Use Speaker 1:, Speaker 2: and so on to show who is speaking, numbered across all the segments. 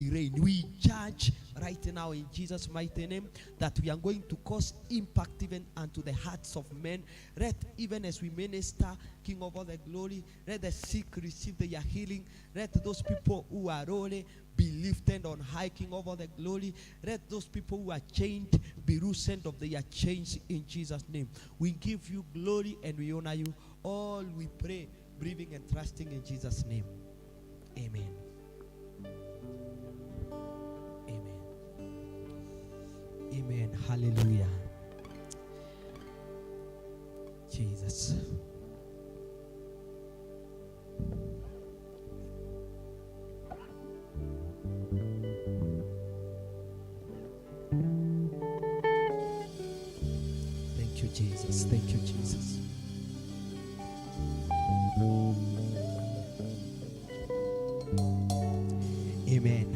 Speaker 1: Reign. We judge right now in Jesus' mighty name that we are going to cause impact even unto the hearts of men. Let even as we minister, King of all the glory, let the sick receive their healing. Let those people who are lonely be lifted on high, King of all the glory. Let those people who are chained be loosened of their chains in Jesus' name. We give you glory and we honor you. All we pray, believing and trusting in Jesus' name. Amen. Amen. Amen. Hallelujah. Jesus. Thank you, Jesus. Thank you, Jesus. Amen.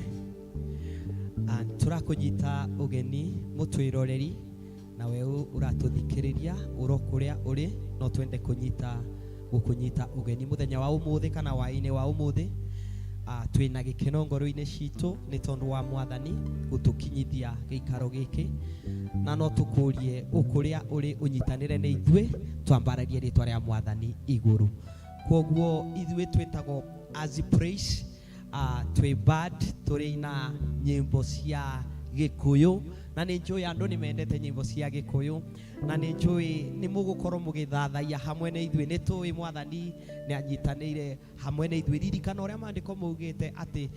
Speaker 1: And tũrakũnyita ũgeni mũtwĩroreri nawe ũratũthikĩrĩria ũro kũrĩa ũrĩ, no twende kũnyita gũkũnyita ũgeni mũthenya wa ũmũthĩ kana hwaĩ-inĩ wa ũmũthĩ. Twĩna gĩkeno ngoro-inĩ citũ nĩ tondũ wa Mwathani gũtũkinyithia gĩikaro gĩkĩ, na no tũkũrie ũkũrĩa ũrĩ ũnyitanĩre nĩ ithuĩ twambararie rĩtwa rĩa Mwathani igũrũ. Kwoguo ithuĩ twĩtagwo As Praise, twĩ band tũrĩ na nyĩmbo cia Gĩkũyũ, na nĩ njũĩ andũ nĩ mendete nyĩmbo cia Gĩkũyũ, na nĩ njũĩ nĩ mũgũkorwo mũgĩthathaiya hamwe na ithuĩ. Nĩ tũĩ Mwathani nĩ anyitanĩire hamwe na ithuĩ. Ririkana ũrĩa maandĩko maugĩte atĩ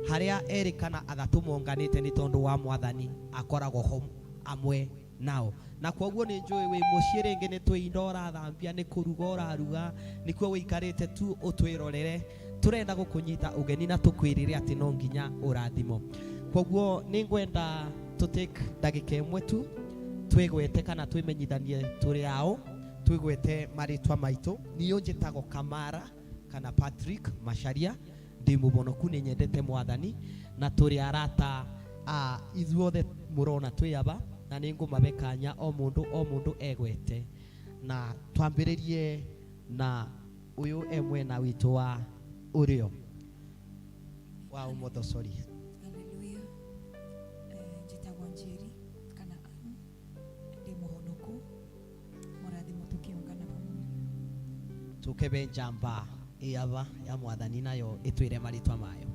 Speaker 1: harĩa erĩ kana athatũ monganĩte nĩ tondũ wa Mwathani akoragwo ho amwe nao. Na kwoguo nĩ njũĩ wĩ mũciĩ rĩngĩ nĩ twĩ indo ũrathambia, nĩ kũruga ũraruga, nĩkuo wĩikarĩte tu ũtwĩrorere. Tũrenda gũkũnyita ũgeni na tũkwĩrĩre atĩ no nginya ũrathimo. Kwoguo nĩ ngwenda tũ take ndagĩka ĩmwe tu twĩgwete kana twĩmenyithanie tũrĩ ao, twĩgwete marĩtwa maitũ. Niĩ njĩtagwo Kamara kana Patrick Macharia, ndĩ mũbonoku, nĩ nyendete Mwathani, na tũrĩ arata a ithuothe mũrona twĩ aba, na nĩ ngũmabe kanya o mũndũ o mũndũ egwete, na twambĩrĩrie na ũyũ e mwena witũ wa ũrĩo wa ũmotho, sorry.
Speaker 2: Haleluya. Njĩtagwo Njeri kana Ann, ndĩ mũhonoku, mũrathimo tũkĩũngana pamwe.
Speaker 1: Tũkebe njamba ĩaba ya Mwathani nayo ĩtwĩre marĩtwa mayo.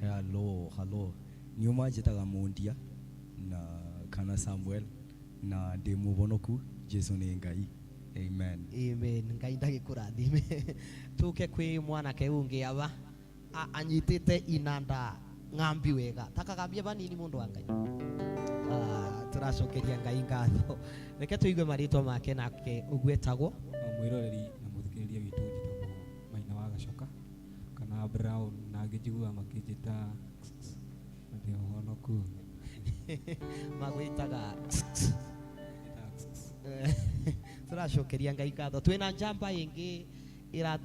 Speaker 3: Hello, hello. Niuma njĩtaga Mundia na kana Samuel na ndĩ mũhonoku. Jesu nĩ Ngai. Amen.
Speaker 1: Amen. Ngai ndagĩkũrathime. Tũke kwĩ mwanake ũngĩ aba anyitĩte inanda ng'ambi wega takagambia banini mũndũ wa Ngai. Tũracokeria Ngai ngatho. Reke tũigue marĩtwa make nake ũguo etagwo.
Speaker 4: Mwĩroreri na mũthikĩrĩria witũ, njĩtagwo Maina wa Gacoka kana Brown, na ngĩnjigua makĩnjĩta na ndĩ mũhonoku.
Speaker 1: Magwĩtaga?
Speaker 4: Njĩtaga.
Speaker 1: Tũracokeria Ngai ngatho. Twĩna njamba ĩngĩ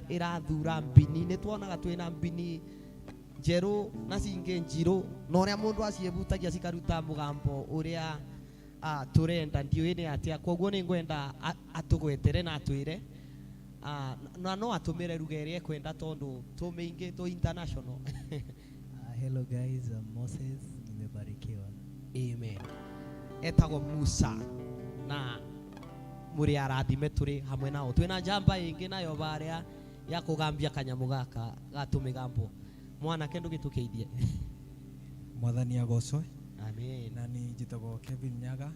Speaker 1: ĩrathura mbini. Nĩ tuonaga twĩna mbini njerũ na cingĩ njirũ, na ũrĩa mũndũ aciĩbutagia cikaruta mũgambo ũrĩa tũrenda, ndiũĩ nĩ atĩa. Koguo nĩ ngwenda atũgwetere na atwĩre, na no atũmĩre ruga ĩrĩa ekwenda tondũ tũ mĩingĩ tũ international.
Speaker 5: Hello guys, I'm Moses, nimebarikiwa.
Speaker 1: Amen. Etagwo Musa na mũrĩ arathime tũrĩ hamwe nao. Twĩna njamba ĩngĩ nayo barĩa ya kũgambia kanyamũ gaka ga tũmĩgambo. Mwanake, ndũgĩtũkeithie.
Speaker 6: Mwathani agocwe.
Speaker 1: Amen.
Speaker 6: Na ni njĩtagwo Kevin Nyaga,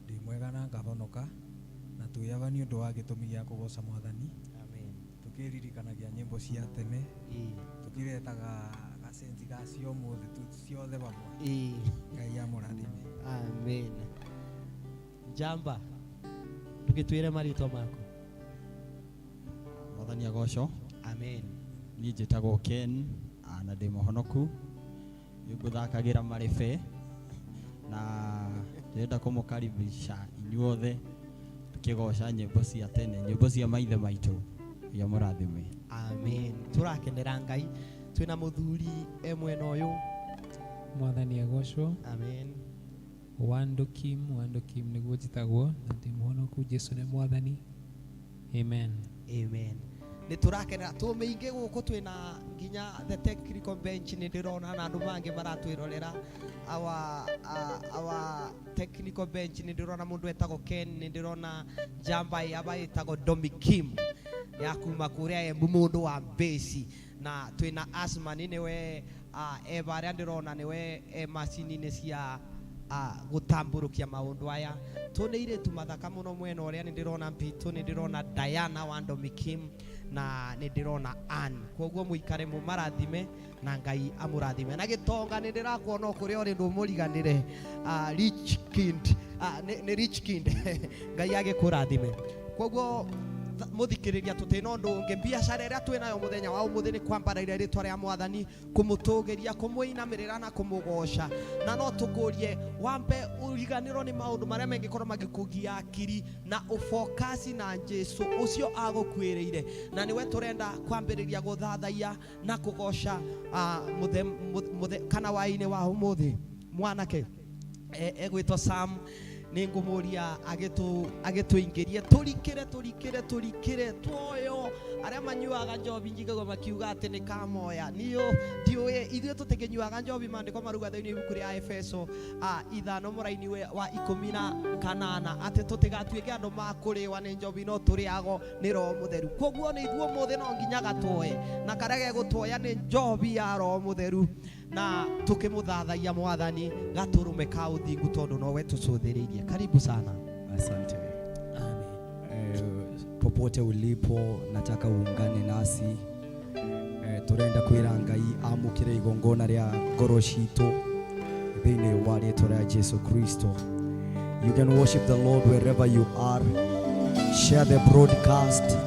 Speaker 6: ndĩ mwega na ngahonoka, na twĩaba nĩ ũndũ wa gĩtũmi gĩa kũgoca Mwathani.
Speaker 1: Amen.
Speaker 6: Tũkĩririkanagia nyĩmbo cia tene, tũkĩretaga gacenji ga cia ũmũthĩ tu ciothe hamwe. Ngai amũrathime.
Speaker 1: Amen. Njamba, ndũgĩtwĩre marĩtwa maku.
Speaker 7: Mwathani agocwo.
Speaker 1: Amen.
Speaker 7: Niĩ njĩtagwo Ken, na ndĩ mũhonoku. Nĩ ngũthakagĩra marebe na ndĩrenda kũmũkaribisha inyuothe tũkĩgoca nyĩmbo cia tene, nyĩmbo cia maithe maitũ. Ngai amũrathime.
Speaker 1: Amen. Tũrakenera Ngai. Twĩna mũthuri e mwena ũyũ.
Speaker 8: Mwathani agocwo.
Speaker 1: Amen.
Speaker 8: Wando Kim, Wando Kim nĩguo njĩtagwo, na ndĩ mũhonoku. Jesu nĩ Mwathani. Amen.
Speaker 1: Amen. Nĩ tũrakenera tũ mĩingĩ gũkũ, twĩna nginya the technical bench, nĩ ndĩrona na andũ mangĩ maratwĩrorera. Our technical bench, nĩ ndĩrona mũndũ etagwo Ken, nĩ ndĩrona njamba yaba ĩtagwo Domi Kim ya kuma kũrĩa Embu, mũndũ wa mbĩci, na twĩna Asman, nĩwe e barĩa ndĩrona nĩwe e macini-inĩ cia gũtambũrũkia maũndũ aya. Tũnĩ irĩtu mathaka mũno mwena ũrĩa, nĩ ndĩrona Mbitu, nĩ ndĩrona Diana wa Domi Kim, na nĩ ndĩrona Ann. Koguo mũikare mũmarathime na Ngai amũrathime. Na gĩtonga nĩ ndĩrakuona o kũrĩa ũrĩ, ndũmũriganĩre. Rich Kind, nĩ Rich Kind, Ngai agĩkũrathime. Koguo mũthikĩrĩria, tũtĩna ũndũ ũngĩ, biacara ĩrĩa twĩnayo mũthenya wa ũmũthĩ nĩ kwambarĩria rĩtwa rĩa Mwathani, kũmũtũgĩria, kũmũinamĩrĩra na kũmũgoca. Na no tũkũrie wambe ũriganĩrwo nĩ maũndũ marĩa mangĩkorwo magĩkũgia akiri na ũfokasi na Jesu ũcio agũkuĩrĩire, na nĩwe tũrenda kwambĩrĩria gũthathaiya na kũgoca kana wainĩ wa ũmũthĩ. Mwanake egwĩtwo Sam, nĩ ngũmũria agĩtũingĩrie, tũrikĩre tũrikĩre tũrikĩre tuoyo. Arĩa manyuaga njobi njigagwo makiuga atĩ nĩ kamoya, niũ ndiũĩ, ithuĩ tũtikĩnyuaga njobi. Maandĩko maruga thĩinĩ ibuku rĩa Efeso 5 mũraini wa 18 atĩ tũtigatuĩke andũ ma kũrĩwa nĩ njobi, no tũrĩago nĩ Roho Mũtheru. Koguo nĩ ithuĩ ũmũthĩ no nginya gatuoe, na karĩa gegũtuoya nĩ njobi ya Roho Mũtheru, na tukimuthathaia Mwathani gatũrũme ka ũthingu, tondũ nowe tũcũthĩrĩirie. Karibu sana.
Speaker 3: Asante.
Speaker 1: Amen.
Speaker 3: Popote ulipo, nataka uungane nasi. Turenda kwira Ngai amukire igongona ria ngoro citũ thĩinĩ wa rĩtwa rĩa Jesu Kristo. You can worship the Lord wherever you are. Share the broadcast,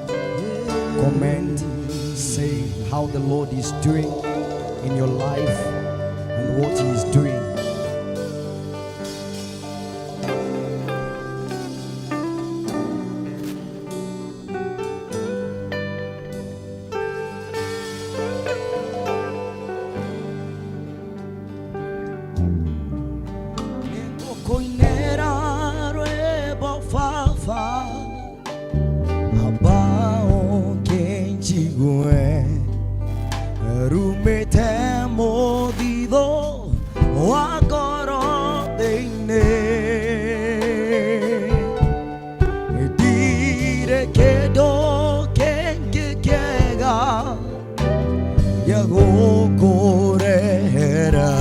Speaker 3: comment, say how the Lord is doing in your life and what he is doing. Nĩngũkũinĩra rwĩmbo baba, amba ũkĩnjigue, rumĩte mũthithũ wa ngoro thĩinĩ. Ndirĩ kĩndũ kĩngĩ kĩega gĩa gũkũrehera,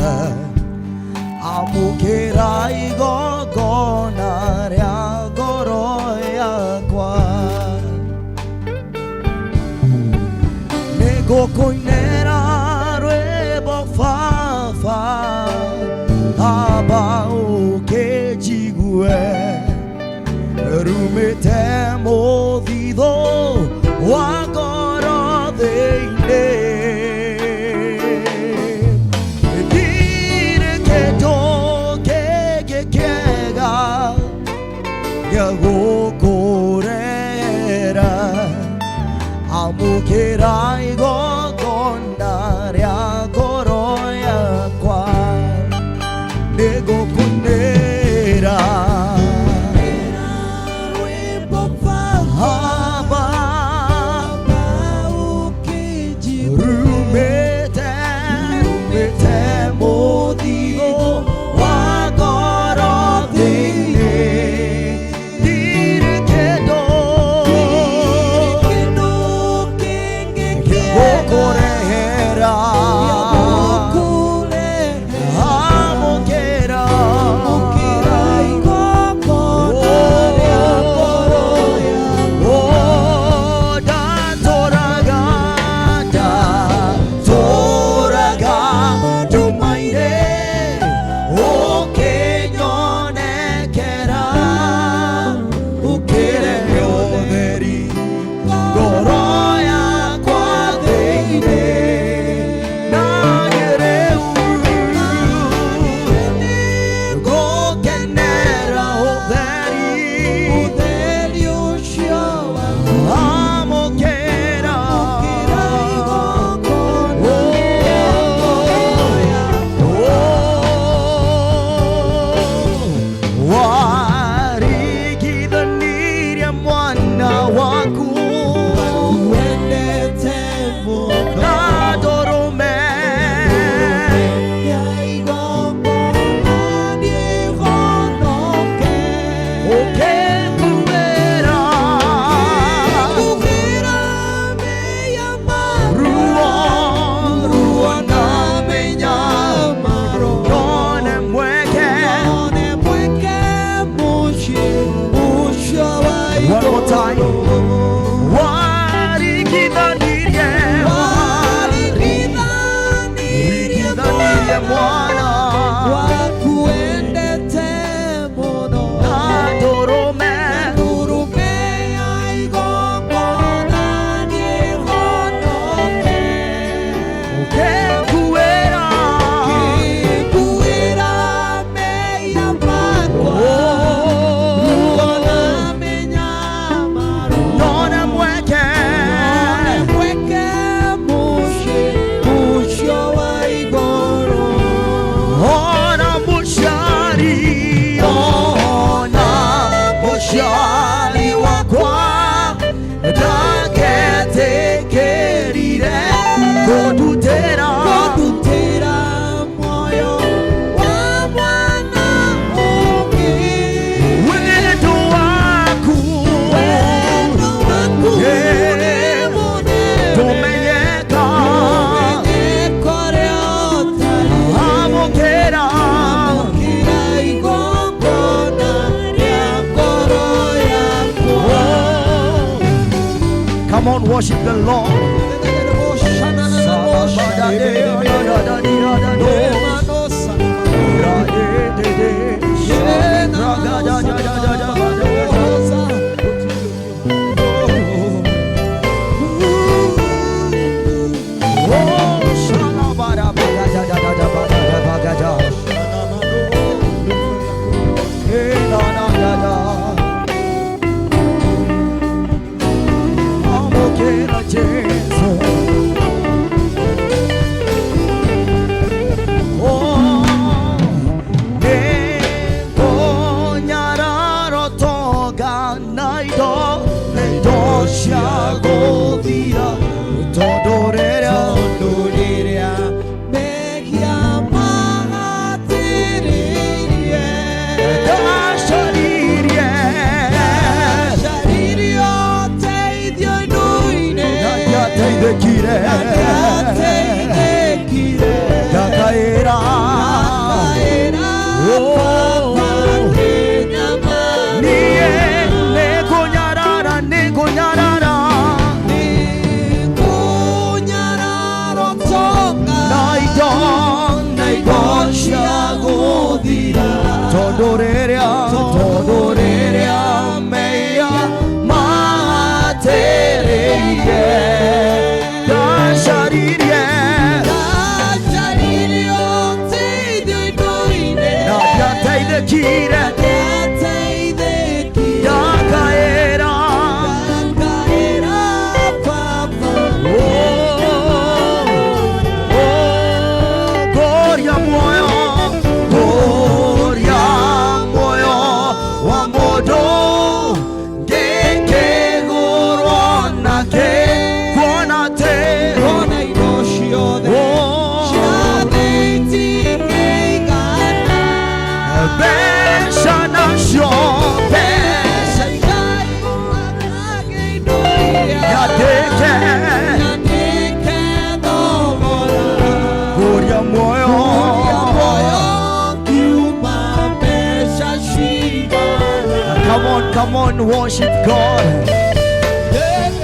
Speaker 3: amũkĩra igongona rĩa ngoro yakwa. Nĩngũkũinĩra rwĩmbo baba, amba ũkĩnjigue, rumĩte mũthithũ wa ngoro thĩinĩ. Ndirĩ kĩndũ kĩngĩ kĩega gĩa gũkũrehera, amũkĩra igongona rĩa ngoro yakwa. Nĩngũkũinĩra
Speaker 1: rwĩmbo
Speaker 3: amba. Wakuendetie mwana
Speaker 1: Wakuendete mũno
Speaker 3: na ndũrũme
Speaker 1: Ndũrũme ya igongona nĩhonoke
Speaker 3: Ũkĩnguĩra
Speaker 1: Ngĩkuĩra mehia makwa Ruo na mĩnyamaro
Speaker 3: None mweke
Speaker 1: None mweke mũciĩ ũcio wa igũrũ
Speaker 3: Ona mũciari ona mũciari wakwa ndagetĩkĩrire kũndutĩra
Speaker 1: Kũndutĩra muoyo wa mwana ũngĩ
Speaker 3: wendo waku
Speaker 1: Wendo waku nĩ mũnene
Speaker 3: tũmenyeka
Speaker 1: Ũmenyeka ũrĩa ũtariĩ
Speaker 3: amũkĩra
Speaker 1: Amũkĩra igongona rĩa ngoro yakwa
Speaker 3: Come on, worship the Lord. Jesus.
Speaker 1: Tondũ rĩrĩa mehia mahatĩrĩirie Ndacaririe ũteithio indo-inĩ
Speaker 3: Ndateithĩkire
Speaker 1: Ndateithĩkire
Speaker 3: ndakaĩra
Speaker 1: Ndakaĩra
Speaker 3: Oh.
Speaker 1: Baba kĩnyamaro
Speaker 3: niĩ nĩngũnyarara nĩngũnyarara
Speaker 1: Nĩngũnyarara ũtonga
Speaker 3: na indo
Speaker 1: na indo cia gũthira
Speaker 3: tondũ rĩrĩa tondũ rĩrĩa mehia mahatĩrĩirie ndacaririe
Speaker 1: Ndacaririe ũteithio indo-inĩ
Speaker 3: na ndiateithĩkire
Speaker 1: Ndateithĩkire
Speaker 3: ndakaĩra
Speaker 1: Ndakaĩra Baba
Speaker 3: Ngũria muoyo ngũria muoyo wa mũndũ ngĩkĩgũrwo nakĩ kuona atĩ
Speaker 1: Kuona indo ciothe cia thĩ itingĩigana
Speaker 3: mbeca nacio
Speaker 1: Mbeca ikaiguaga indo iria
Speaker 3: nyandĩke
Speaker 1: Nyandĩke thogora
Speaker 3: ngũria muoyo
Speaker 1: Muoyo ngiuma mbeca cigana
Speaker 3: Come on, come on, worship God.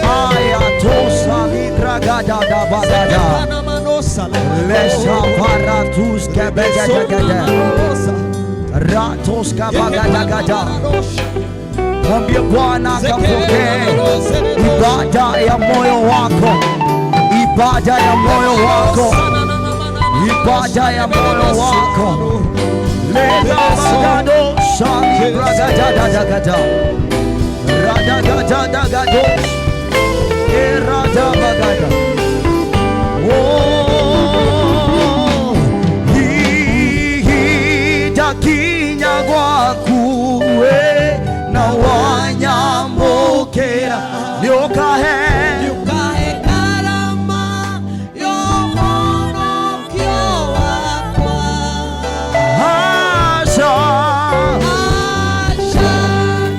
Speaker 3: Aya tosa ligragada da bagada. Lesa paratus kebegada. Ratos kabagada gada. Mwambie Bwana akapokee ibada ya moyo wako, ibada ya moyo wako, ibada ya moyo wako. Leza bagado shali bragada da gada. Radagada da gado. Erada bagada. Oh, ihinda gwaku we na wanyamũkĩra nĩũkahe
Speaker 1: Nĩũkahe ngarama ya ũhonokio wakwa.
Speaker 3: aca
Speaker 1: Aca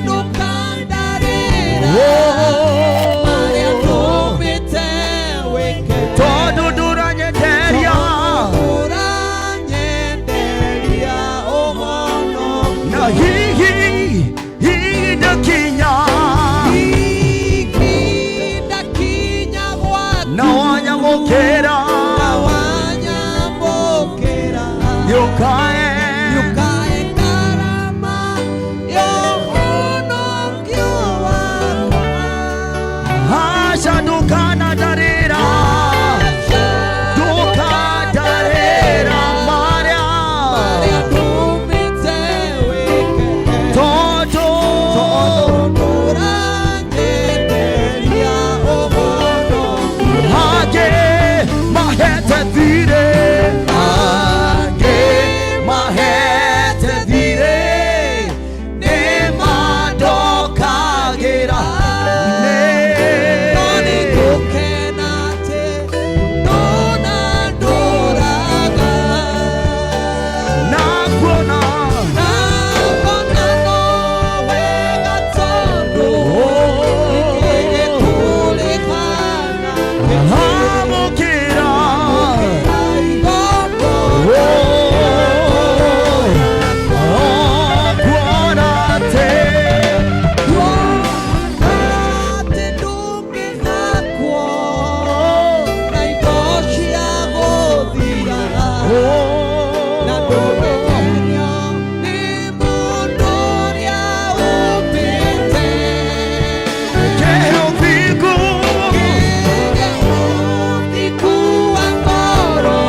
Speaker 1: ndũkandarĩra marĩa ndũmĩte wĩke.
Speaker 3: tondũ ndũranyenderia
Speaker 1: Ũranyenderia ũhoro
Speaker 3: Nĩũkae.
Speaker 1: Nĩũkae ngarama ya ũhonokio wakwa.
Speaker 3: Aca ndũkanandarĩra. Ndũkandarĩra marĩa.
Speaker 1: Marĩa ndũmĩte wĩke.
Speaker 3: Tondũ.
Speaker 1: Tondũ ndũranjĩtĩria ũhonokio.
Speaker 3: Angĩ mahete thirĩ. Angĩ mahete thirĩ. Nĩmandokagĩra.
Speaker 1: No nĩngũkena atĩ ndũnandũraga.
Speaker 3: Na kuona.
Speaker 1: Nakona no wega tondũ nĩngĩkũrĩhana
Speaker 3: Amũkĩra.
Speaker 1: igongona.
Speaker 3: Oh, kuona atĩ.
Speaker 1: Atĩ ndũngĩhakwo na indo cia gũthira. Na ndũngĩkenio nĩ mũndũ ũrĩa ũmbĩte.
Speaker 3: Kĩhe ũthingu.
Speaker 1: Kĩhe ũthingu wa ngoro,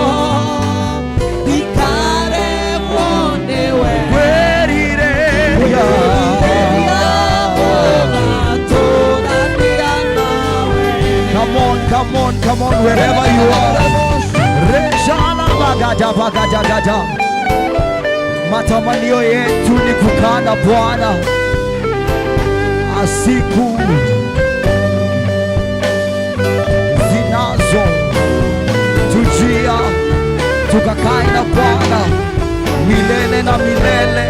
Speaker 1: ndikaremwo nĩwe.
Speaker 3: Kwĩrirĩria.
Speaker 1: Gũgatũũrania nawe.
Speaker 3: Come on, come on, come on, wherever you are. Reshala bagada bagada gada. Matamanio yetu ni kukaa na Bwana siku zinazo tujia, tukakae na Bwana milele na milele.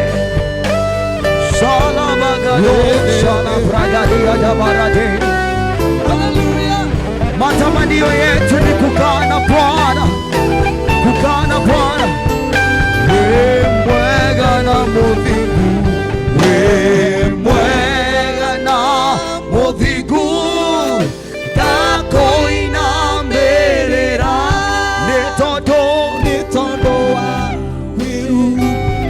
Speaker 3: Shala bagado, shala bragadia dabarade. Matamanio yetu ni kukaa na Bwana, kukaa na Bwana. Wĩ mwega na mũthingu, wĩ mwega na mũthingu, ndakũinamĩrĩra nĩ tondũ
Speaker 1: Nĩ tondũ wa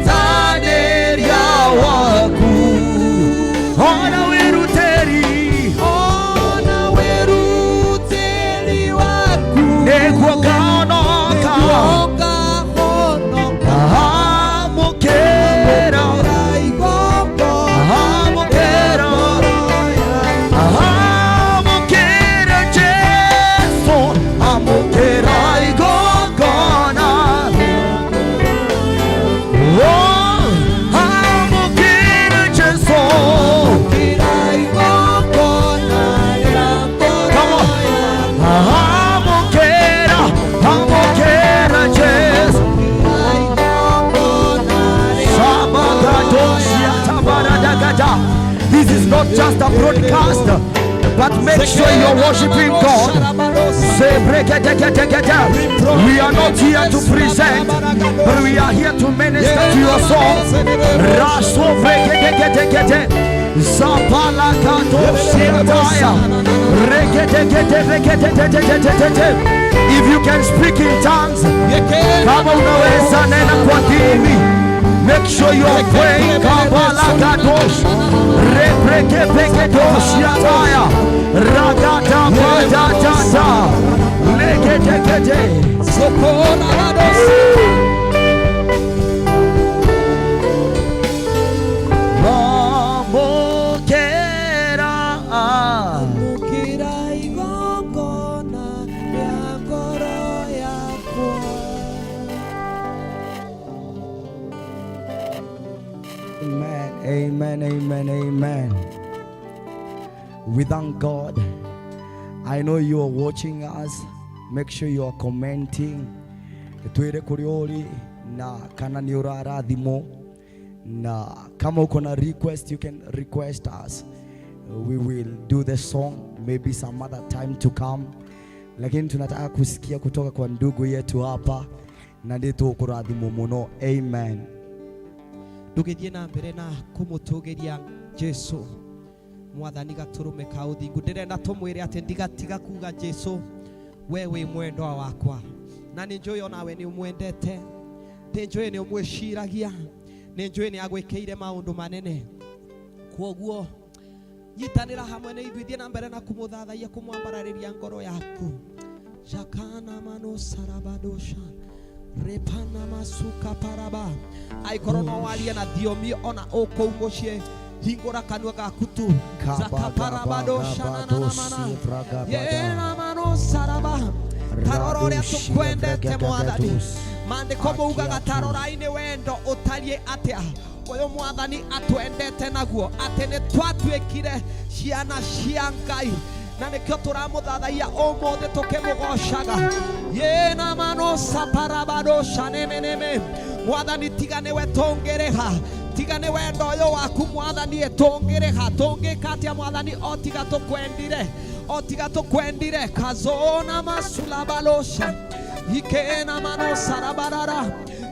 Speaker 3: wĩrutanĩria waku, ona wĩrutĩri,
Speaker 1: ona wĩrutĩri waku
Speaker 3: nĩguo ngahonoka.
Speaker 1: Nĩguo ngahonoka.
Speaker 3: Amũkĩra,
Speaker 1: Igongona
Speaker 3: amũkĩra, amũkĩra Jesũ, amũkĩra igongona. Oh, amũkĩra Jesũ.
Speaker 1: Igongona rĩa ngoro
Speaker 3: Come on.
Speaker 1: yakwa.
Speaker 3: Amũkĩra, amũkĩra Jesũ.
Speaker 1: Igongona rĩa
Speaker 3: Shabagadoshia. This is not just a broadcast, but make sure you're worshiping God. Say, brekedekedekede. We are not here to present, but we are here to minister to your soul. Raso brekedekedekede. Zapalakadoshiataya. Rekedekedekedekede. If you can speak in tongues, kama unaweza nena kwa ndimi, make sure you are praying. Kabalakadosh. Rebrekepekedoshiataya. Ragata badatata. Legetegete.
Speaker 1: Sokora badosi.
Speaker 3: Amũkĩra.
Speaker 1: Amũkĩra igongona rĩa ngoro yakwa.
Speaker 3: Amen, amen, amen, amen. We thank God. I know you are watching us. Make sure you are commenting. Twire kũrĩa ũrĩ na kana nĩ ũrarathimwo, na kama uko na request, you can request us. We will do the song maybe some other time to come, lakini tunataka kusikia kutoka kwa ndugu yetu hapa na nĩ tũkũrathimwo mũno. Amen.
Speaker 1: Ndũgĩthiĩ na mbere na kũmũtũgĩria Jesu mwathani gatũrũme ka ũthingu. Ndĩrenda tũmwĩre atĩ ndigatiga kuga, Jesu, we wĩ mwendwa wakwa, na nĩ njũĩ onawe nĩ ũmwendete. Nĩ njũĩ nĩ ũmwĩciragia, nĩ njũĩ nĩ agwĩkĩire maũndũ manene. Kwoguo nyitanĩra hamwe na ithuĩ, thiĩ na mbere na kũmũthathaiya, kũmwambararĩria ngoro yaku. Jakana mano sarabadosha repana masuka paraba. Aikorwo no warie na thiomi ona ũkũu mũciĩ, hingũra kanua gaku tu. Zakaparabadosha nananamana yena mano saraba. Tarora ũrĩa tũkwendete Mwathani. Maandĩko maugaga tarorai-nĩ wendo ũtariĩ atĩa ũyũ Mwathani atwendete naguo, atĩ nĩ twatuĩkire ciana cia Ngai, na nĩkĩo tũramũthathaiya ũmũthĩ tũkĩmũgocaga. Yena mano saparabadosha nemeneme. Mwathani, tiga nĩwe tũngĩrĩha, tiga nĩ wendo ũyũ waku Mwathani tũngĩrĩha, tũngĩka atĩa Mwathani o tiga tũkwendire, o tiga tũkwendire. Kazona masulabalosha ikena mano sarabarara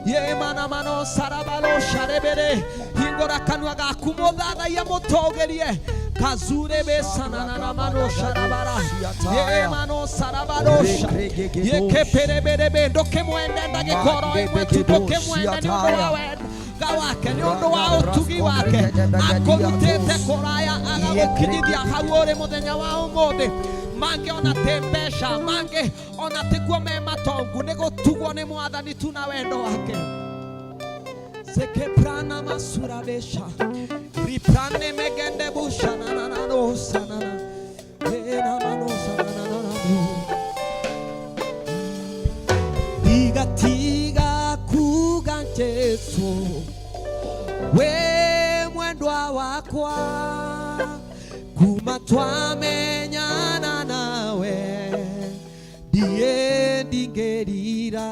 Speaker 1: yemana mano sarabalosha rebere. Hingũra kanua gaku mũthathaiya, mũtũgĩrie. Kazure besanana mano sharabara yemano sarabarosha yekepereberebe. Ndũkĩmwende ndagĩkorwo ĩmwe tu, ndũkĩmwende nĩ ũndũ wa wendo wake, nĩ ũndũ wa ũtugi wake. Akũrutĩte kũraya agagũkinyithia hau ũrĩ mũthenya wa ũmũthĩ. Mangĩ ona tĩ mbeca, mangĩ ona tĩkuo me matongu, nĩ gũtugwo nĩ Mwathani tu na wendo wake. Sekeprana masurabesha riprane megende busha na na na no sanana ena mano sanana na na. Tiga tiga kuga Jesu we mwendwa wakwa, kuma twamenyana nawe ndiĩ ndingĩrira.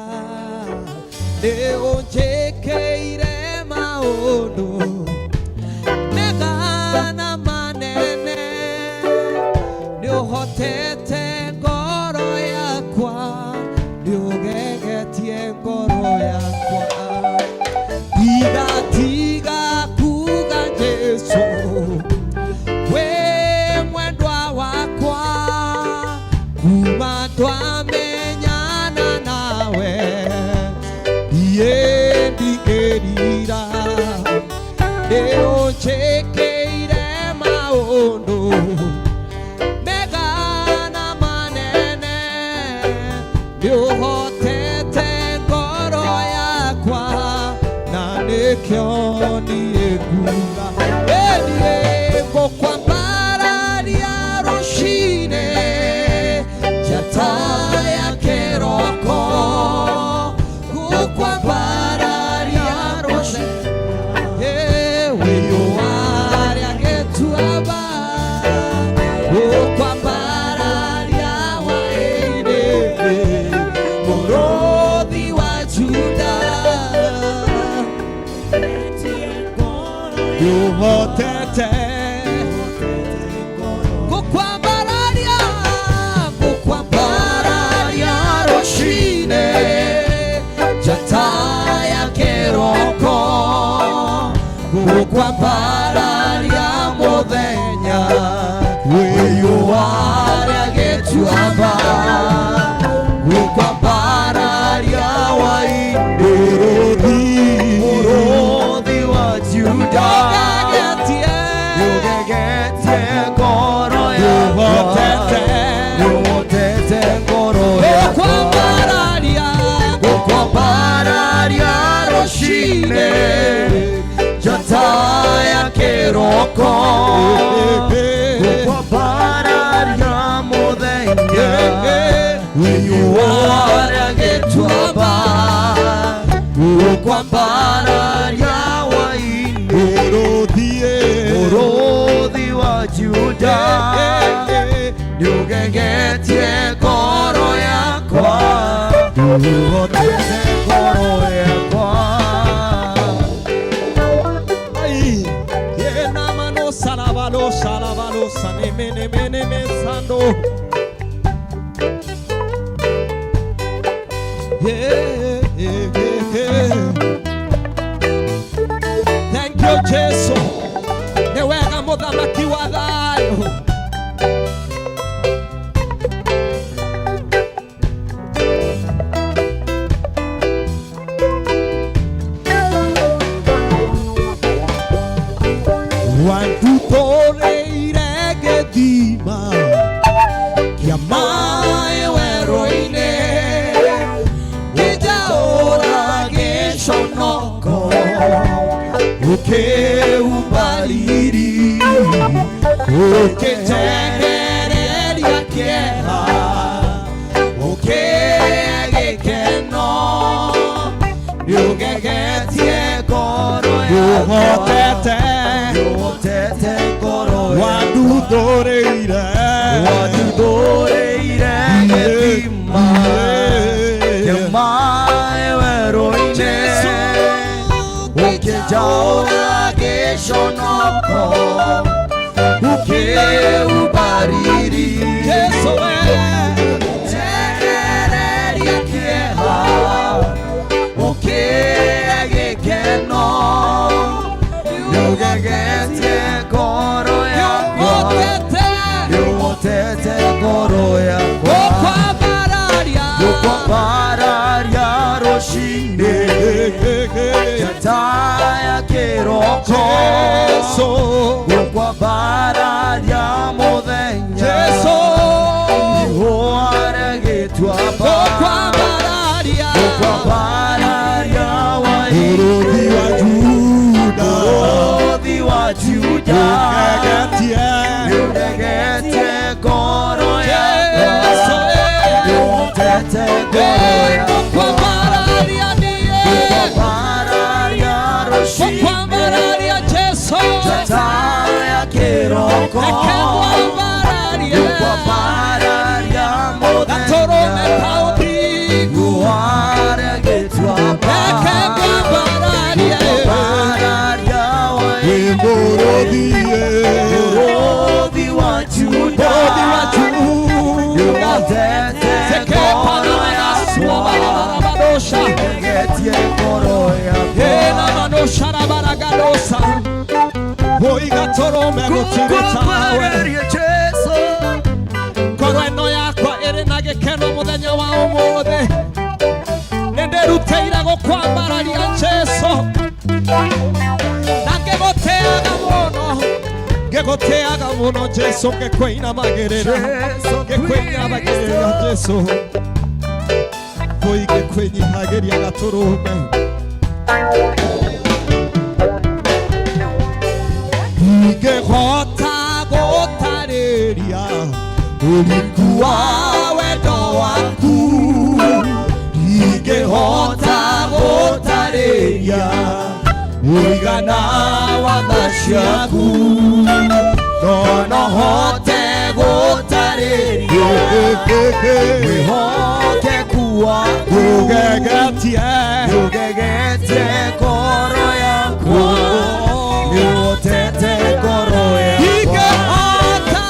Speaker 1: Nĩ ũnjĩkĩire maũndũ mega na manene, nĩ ũhotete ngoro yakwa, nĩ ũgegetie ngoro yakwa. Tiga tiga kuga Jesu we mwendwa wakwa, kuma twamenyana nawe ndiĩ ndingĩrira. Nĩ ũnjĩkĩire maũndũ mega na manene, nĩ ũhotete ngoro yakwa, na nĩkĩo niĩ nguga niĩ ngũkwambararia rũcinĩ njata ya kĩroko, ngũkwambararia rũcinĩ wĩyũwaria gĩtuamba, ngũkwambararia hwaĩ-inĩ mũrũthi wa Juda. Nĩũhotete ngũkwambararia, ngũkwambararia rũcinĩ njata ya kĩroko, ngũkwambararia mũthenya wĩyũwaria gĩtuamba, ngũkwambararia hwaĩ-inĩ mũrũthi wa Juda.
Speaker 3: Nĩũgegetie ngoro yakwa, nĩũhotete ngoro yakwa.
Speaker 1: Ngũkwambararia,
Speaker 3: ngũkwambararia rũcinĩ njata ya kĩroko, ngũkwambararia mũthenya wĩyũwaria gĩtuamba, ngũkwambararia hwaĩ-inĩ mũrũthi wa Juda. Nĩũgegetie ngoro yakwa, nĩũhotete ngoro yakwa.
Speaker 1: Ai, yena mano sarabalo sarabalo sane mene mene me sando. Yeah. Thank you, Jesus. Nĩ wega mũthamaki wa thayũ.
Speaker 3: Gĩconoko ũkĩumbariri ũkĩnjehereria kĩeha ũkĩgĩkeno nĩũgegetie ngoro yakwa nĩũhotete ngoro
Speaker 9: Wanduthũrĩire
Speaker 3: wanduthũrĩire gĩthima kĩa maĩ werũ-inĩ ũkĩnjaũra gĩconoko ũkĩũmbariri
Speaker 1: Jesu we
Speaker 3: njehereria kĩeha ũkĩhe gĩkeno nĩũgegetie ngoro yakwa nĩũhotete ngoro yakwa
Speaker 1: Ũkwambararia
Speaker 3: Nĩũkwambararia rũcinĩ njata ya kĩroko Nĩũkwambararia mũthenya
Speaker 1: Jesu
Speaker 3: Riũa rĩgĩtuamba
Speaker 1: Ũkwambararia
Speaker 3: Nĩũkwambararia
Speaker 9: Bũrũri wa Juda
Speaker 3: Bũrũri wa Juda
Speaker 9: Ũgegetie
Speaker 3: Nĩũgegetie ngoro yakwa Nĩũhotete ngoro yakwa
Speaker 1: Ũkwambararia niĩ
Speaker 3: Nĩũkwambararia rũcinĩ
Speaker 1: Ũkwambararia Jesu
Speaker 3: njata ya kĩroko
Speaker 1: Reke ngwambararie
Speaker 3: Nĩũkwambararia
Speaker 1: Gatũrũme
Speaker 3: mũthenya
Speaker 1: ka ũthingu
Speaker 3: Riũa rĩgĩtuamba
Speaker 1: Reke ngwambararie
Speaker 3: Nĩũkwambararia
Speaker 9: Wĩ mũrũthi
Speaker 3: Bũrũri wa Juda
Speaker 1: Bũrũri wa Juda
Speaker 3: Nĩũhotete ngoro yakwa
Speaker 1: Sekepanamanasuabarabadosha
Speaker 3: Nĩũgegetie ngoro yakwa
Speaker 1: Enamanosharabaragadosha
Speaker 9: Ũigatũrũme gũtirĩ tawe
Speaker 3: Ngũkwambararia Jesu
Speaker 1: ngoro ĩno yakwa ĩrĩ na gĩkeno mũthenya wa ũmũthĩ nĩ ndĩrutĩire gũkwambararia Jesu na ngĩgũtĩaga mũno ngĩgũtĩaga mũno Jesu ngĩkwĩinamagĩrĩra ngĩkwĩinamagĩrĩra Jesu
Speaker 9: Kũi ngĩkwĩnyihagĩria gatũrũme
Speaker 1: Ingĩhota gũtarĩria ũriku wa wendo waku ingĩhota gũtarĩria ũigana wa tha ciaku no no hote gũtarĩria
Speaker 3: Wĩhokeku waku
Speaker 9: Ũgegetie
Speaker 3: Nĩũgegetie ngoro yakwa Nĩũhotete ngoro yakwa
Speaker 1: ingĩhota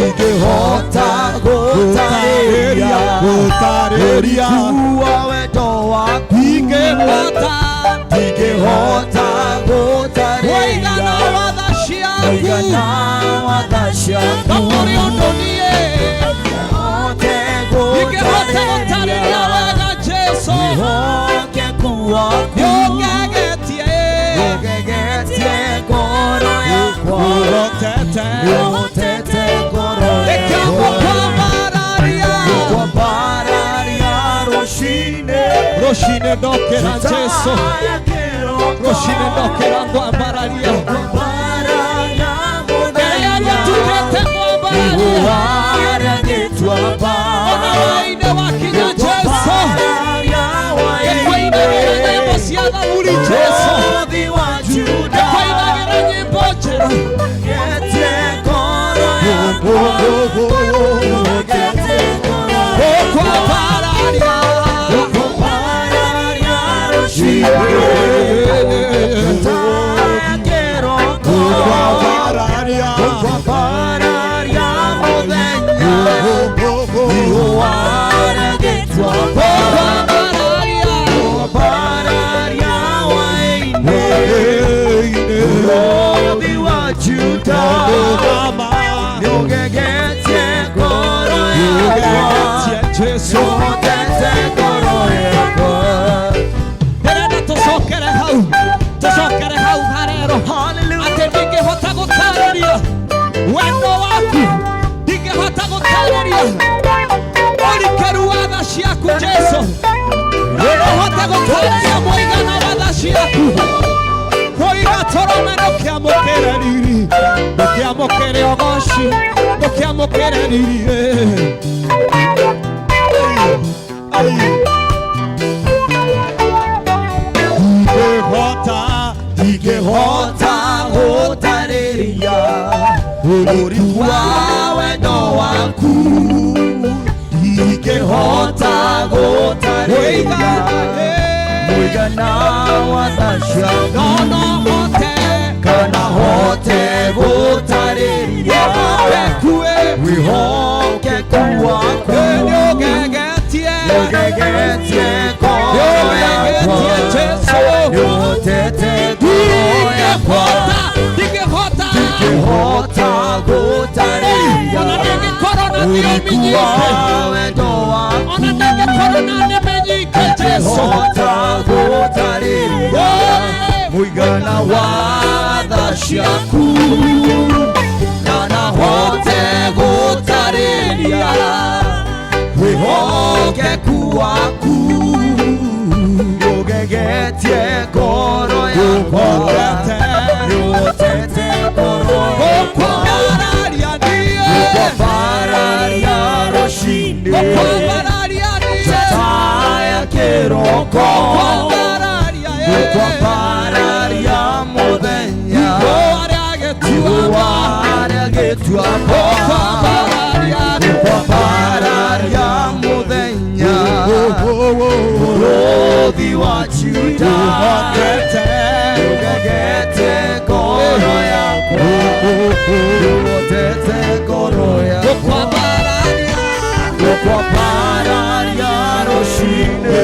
Speaker 3: Ingĩhota gũtarĩria
Speaker 9: Gũtarĩria
Speaker 3: ũriku wa wendo waku
Speaker 1: ingĩhota
Speaker 3: Ingĩhota gũtarĩria
Speaker 1: ũigana wa tha ciaku
Speaker 3: ũigana wa tha ciaku
Speaker 1: no kũrĩ ũndũ niĩ
Speaker 3: Hote
Speaker 1: ingĩhota gũtarĩria wega Jesu
Speaker 3: Wĩhokeku waku
Speaker 1: nĩũngegetie
Speaker 3: Nĩũgegetie ngoro yakwa
Speaker 9: Ũhotete
Speaker 3: Nĩũhotete ngoro
Speaker 1: Reke
Speaker 3: yakwa
Speaker 1: ngũkwambararia
Speaker 3: Nĩũkwambararia rũcinĩ
Speaker 1: rũcinĩ ndokĩra Jesu
Speaker 3: Njata ya kĩroko
Speaker 1: rũcinĩ ndokĩra ngwambararia
Speaker 3: Nĩũkwambararia
Speaker 1: mbere ya
Speaker 3: mũthenya
Speaker 1: arĩa tukĩte ngwambararia
Speaker 3: Riũa rĩgĩtuamba
Speaker 1: ona waine wakinya Jesu
Speaker 3: Nĩũkwambararia
Speaker 1: ngĩkũinagĩra nyĩmbo cia thaburi Jesu
Speaker 3: Bũrũri wa Juda
Speaker 1: ngĩkũinagĩra nyĩmbo njerũ
Speaker 3: Ngetie ngoro yakwa Ngetie ngoro
Speaker 1: ũkwambararia
Speaker 3: Nĩũkwambararia rũcinĩ Njata ya kĩroko
Speaker 9: Ũkwambararia
Speaker 3: Nĩũkwambararia mũthenya Riũa rĩgĩtuamba
Speaker 1: ũkwambararia
Speaker 3: Nĩũkwambararia hwaĩ-inĩ Bũrũri wa Juda Nĩũgegetie ngoro yakwa
Speaker 1: Jesu
Speaker 3: Nĩũhotete ngoro yakwa
Speaker 1: ndĩrenda tũcokere hau tũcokere hau harero atĩ ndingĩhota gũtarĩria wendo waku ndingĩhota gũtarĩria ũrikĩru wa tha ciaku Jesu no
Speaker 9: Ũhote gũtarĩria mũigana wa tha ciaku. Kũiga tũrũme ndũkĩamũkĩre riri, ndũkĩamũkĩre ũgoci, ndũkĩamũkĩre riri. Ndingĩhota, ndingĩhota gũtarĩria ũriku wa wendo waku. Ndingĩhota gũtarĩria mũigana wa tha ciaku. No no hote, kana hote gũtarĩria wĩhokeku waku. Nĩũgegetie, nĩũgegetie ngoro yakwa, nĩũhotete ngoro yakwa. Ndingĩhota, ndingĩhota gũtarĩria ona ndingĩkorwo na thiomi nyingĩ, wendo waku, ona ndingĩkorwo na nĩmĩ nyingĩ, Jesũ, ndingĩhota gũtarĩria mũigana wa tha ciaku, kana hote gũtarĩria wĩhokeku waku. Nĩũgegetie ngoro yakwa, nĩũhotete ngoro yakwa. Gũkwambararia rũciinĩ, njata ya kĩroko, gũkwambararia mũthenya, igũa rĩa gĩtuamba, gũkwambararia mũthenya, mũrũthi wa Juda, nĩũgegete ngoro yakwa, nĩũhotete ngoro yakwa. Gũkwambararia rũciinĩ,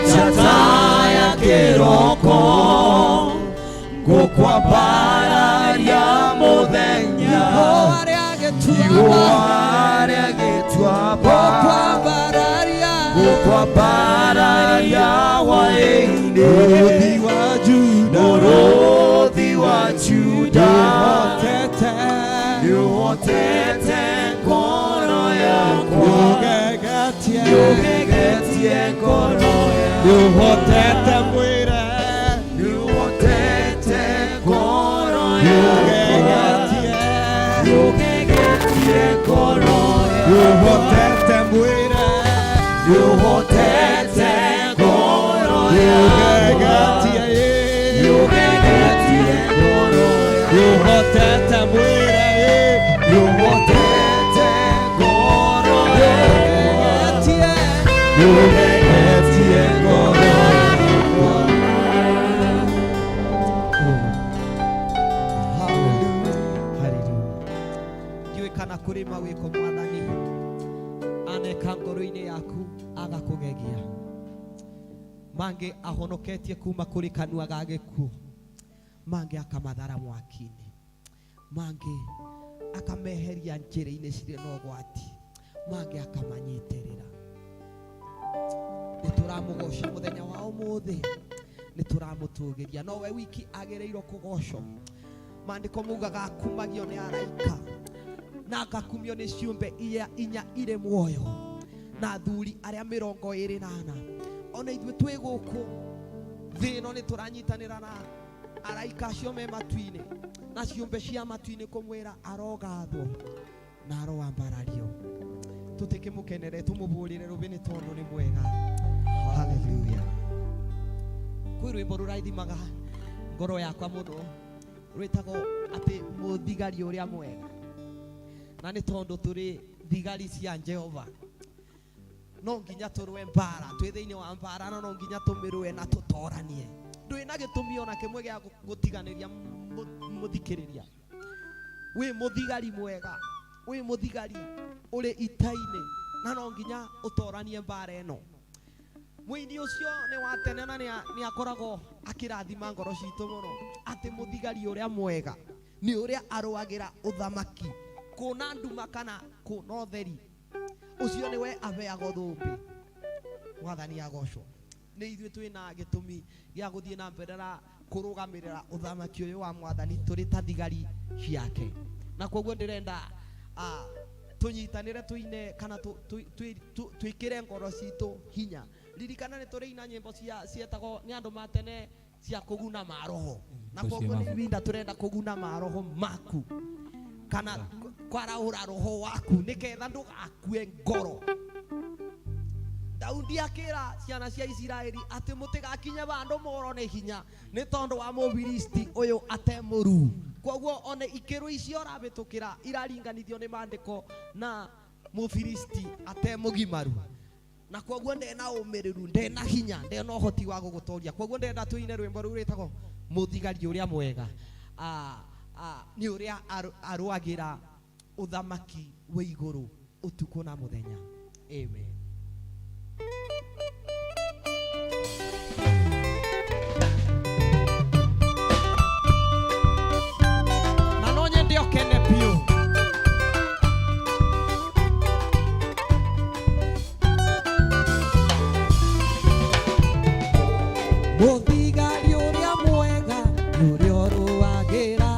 Speaker 9: njata ya kĩroko, gũkwambararia mũthenya, igũa rĩa gĩtuamba, gũkwambararia hwaĩ-inĩ, mũrũthi wa Juda, nĩũhotete ngoro yakwa, nĩũgegetie ngoro yakwa, nĩũhotete mwĩre, nĩũhotete ngoro yakwa, nĩũgegetie ngoro yakwa, nĩũhotete mwĩre, nĩũhotete ngoro yakwa, nĩũgegetie ngoro yakwa, nĩũhotete mwĩre, nĩũhotete ngoro yakwa, nĩũgegetie ngoro yakwa.
Speaker 1: Hallelujah. Ndiũĩ kana kũrĩ mawĩko mwathani aneka ngoro-inĩ yaku agakũgegia, mangĩ ahonoketie kuma kũrĩ kanua ga gĩkuũ, mangĩ akamathara mwaki-inĩ, mangĩ akameheria njĩra-inĩ cirĩ na ũgwati, mangĩ akamanyitĩrĩra. Nĩ tũramũgoca mũthenya wa ũmũthĩ, nĩ tũramũtũgĩria, nowe wiki agĩrĩirwo kũgocwo. Maandĩko maugaga akumagio nĩ araika na akakumio nĩ ciũmbe iria inya irĩ muoyo na athuri arĩa 24. Ona ithuĩ twĩ gũkũ thĩ ĩno nĩ tũranyitanĩra na araika acio me matu-inĩ na ciũmbe cia matu-inĩ kũmwĩra arogathwo na aroambarario. Tũtikĩmũkenere, tũmũbũrĩre rũbĩ nĩ tondũ nĩ mwega. Hallelujah. Kwĩ rwĩmbo rũrathimaga ngoro yakwa mũno, rwĩtagwo atĩ mũthigari ũrĩa mwega, na nĩ tondũ tũrĩ thigari cia Jehova, no nginya tũrũe mbara, twĩ thĩinĩ wa mbara, na no nginya tũmĩrũe na tũtoranie. Ndũrĩ na gĩtũmi ona kĩmwe gĩa gũtiganĩria mũthikĩrĩria. Wĩ mũthigari mwega, wĩ mũthigari ũrĩ ita-inĩ, na no nginya ũtoranie mbara ĩno. Mũini ũcio nĩ wa tene na nĩ akoragwo akĩrathima ngoro citũ mũno, atĩ mũthigari ũrĩa mwega nĩ ũrĩa arũagĩra ũthamaki kũna nduma kana kũna ũtheri, ũcio nĩwe aheagwo thũmbĩ. Mwathani agocwo. Nĩ ithuĩ twĩna gĩtũmi gĩa gũthiĩ na mbere na kũrũgamĩrĩra ũthamaki ũyũ wa mwathani tũrĩ ta thigari ciake, na koguo ndĩrenda tũnyitanĩre tũine kana twĩkĩre ngoro citũ hinya Ririkana nĩ tũrĩ ina nyĩmbo cia cietagwo nĩ andũ ma tene cia kũguna maroho. Na koguo nĩ ibinda tũrenda kũguna maroho maku kana kwaraũra roho waku nĩgetha ndũgakue ngoro. Daudi akĩra ciana cia Isiraeli atĩ mũtigakinye bandũ moro nĩ hinya nĩ tondũ wa mũfilisti ũyũ atemũru. Koguo one ikĩro icio ũrabĩtũkĩra iraringanithio nĩ maandĩko na mũfilisti atemũgimaru. Na koguo ndena ũmĩrĩru, ndena hinya, ndena ũhoti wa gũgũtoria. Koguo ndenda tũine rwĩmbo rũu rwĩtagwo mũthigari ũrĩa mwega. Nĩ ũrĩa arũagĩra ũthamaki wĩ igũrũ ũtukũ na mũthenya. Amen. Na no nyende ũkene biũ. Mũthigari ũrĩa mwega nĩ ũrĩa ũrũagĩra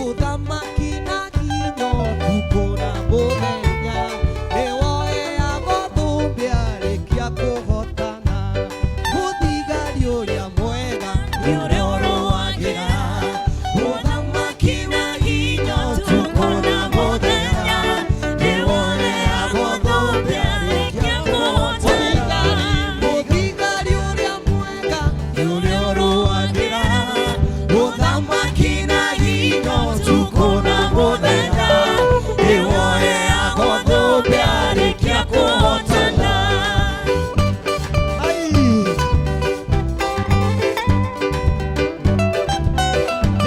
Speaker 1: ũthamaki na hinya ũtukũ na mũthenya. Nĩwoeagwo thũmbĩ arĩkia kũhotana. Mũthigari ũrĩa mwega nĩ ũrĩa ũrũagĩra ũthamaki na hinya ũtukũ na mũthenya. Nĩwoeagwo thũmbĩ arĩkia kũhotana. Mũthigari ũrĩa mwega nĩ ũrĩa ũrũagĩra ũthamaki na hinya ũtukũ na mũthenya. Nĩwoeagwo thũmbĩ arĩkia kũhotana.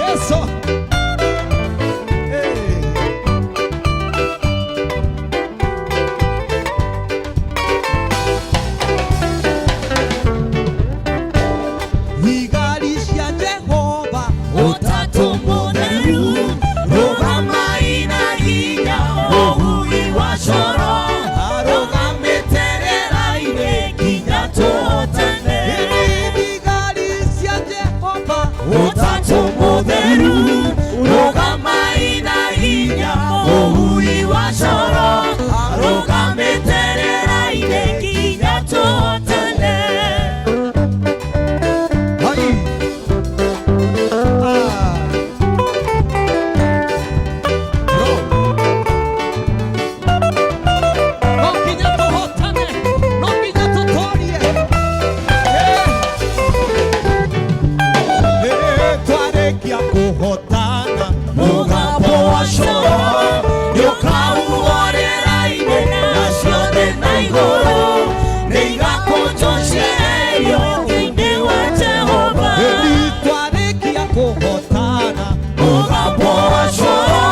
Speaker 9: Yesu.
Speaker 1: Thigari cia Jehova
Speaker 9: Ũtatũ mũtheru, rũgamai na hinya, ũhuhi wa coro, arũgamĩte rĩera-inĩ nginya tũhotane.
Speaker 1: Thigari cia Jehova
Speaker 9: Ũtatũ mũtheru, rũgamai na hinya, ũhuhi wa coro, arũgamĩte rĩera-inĩ nginya tũhotane.
Speaker 3: Hai. Ah. Bro.
Speaker 1: No nginya tũhotane, no nginya tũtorie.
Speaker 9: Twarĩkia kũhotana mũgambo wa coro nĩũkahuhwo rĩera-inĩ nacio thĩ na igũrũ nĩigakũnjwo cieherio thĩinĩ wa Jehova.
Speaker 1: Twarĩkia kũhotana
Speaker 9: Mũgambo wa coro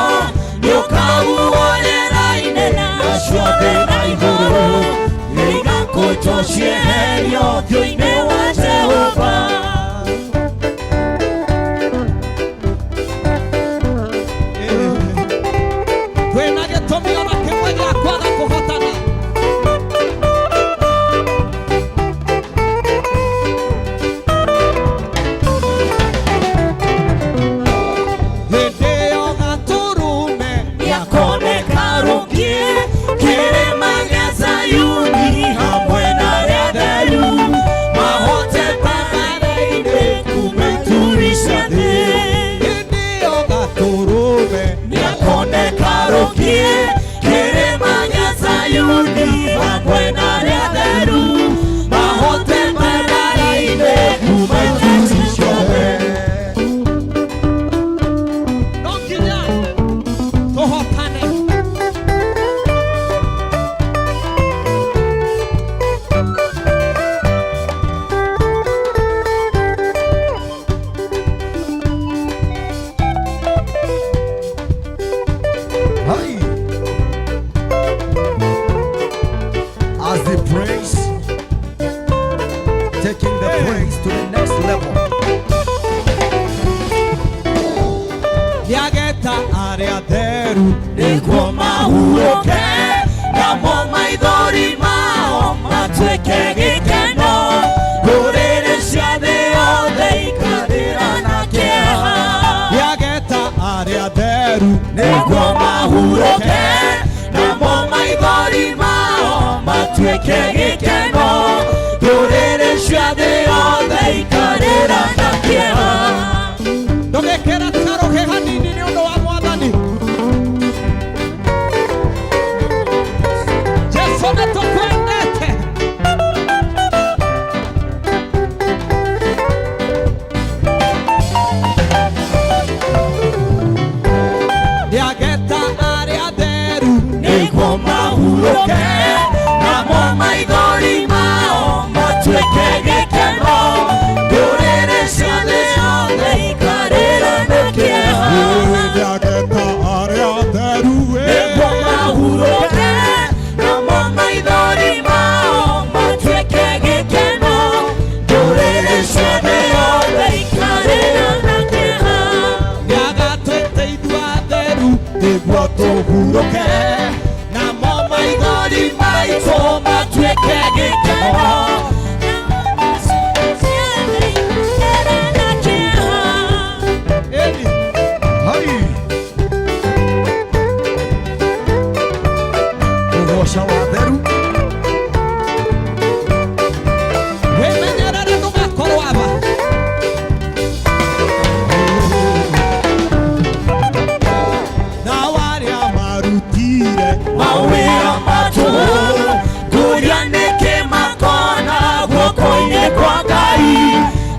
Speaker 9: nĩũkahuhwo rĩera-inĩ nacio thĩ na igũrũ nĩigakũnjwo cieherio thĩinĩ wa Jehova.
Speaker 1: Kwĩna gĩtũmi ona kĩmwe gĩa kwaga kũhotana. Hĩndĩ ĩyo gatũrũme
Speaker 9: Nĩakoneka rũngĩ kĩrĩma gĩa Zayuni hamwe na arĩa atheru mahote mbara-inĩ kuuma ituri cia thĩ.
Speaker 1: Hĩndĩ ĩyo gatũrũme
Speaker 9: Nĩakoneka rũngĩ kĩrĩma gĩa Zayuni hamwe na arĩa atheru mahote mbara-inĩ kuuma ituri cia thĩ.
Speaker 1: No nginya tũhotane.
Speaker 3: Hai. As the praise, taking the praise to the next level.
Speaker 1: Nĩageta arĩa atheru
Speaker 9: Nĩguo mahurũke namo maithori mao matuĩke gĩkeno ndũrĩrĩ cia thĩ yothe ikarĩra na kĩeha.
Speaker 1: Nĩageta arĩa atheru
Speaker 9: Nĩguo mahurũke namo maithori mao matuĩke gĩkeno. ikarĩra na kĩeha.
Speaker 1: Ndũgekĩra karũhĩ hanini nĩ ũndũ wa Mwathani. Jesu nĩ tũkwendete. Nĩageta arĩa atheru
Speaker 9: Nĩguo mahurũke, namo maithori mao matuĩke gĩkeno. Ndũrĩrĩ ciothe ciothe ikarĩra na kĩeha.
Speaker 10: Nĩageta arĩa atheru
Speaker 9: Nĩguo mahurũke, namo maithori mao matuĩke gĩkeno. Ndũrĩrĩ ciothe ciothe ikarĩra na kĩeha.
Speaker 1: Nĩagatwĩte ithuĩ atheru nĩguo tũhurũke, namo maithori maitũ matuĩke gĩkeno. Ĩni.
Speaker 3: Hai. Kũgoca watheru.
Speaker 1: Wĩmenyerere ndũgakorwo aba.
Speaker 10: Na arĩa marutire
Speaker 9: Mawĩra matũ kũrĩa nĩkĩ makona guoko-inĩ kwa Ngai,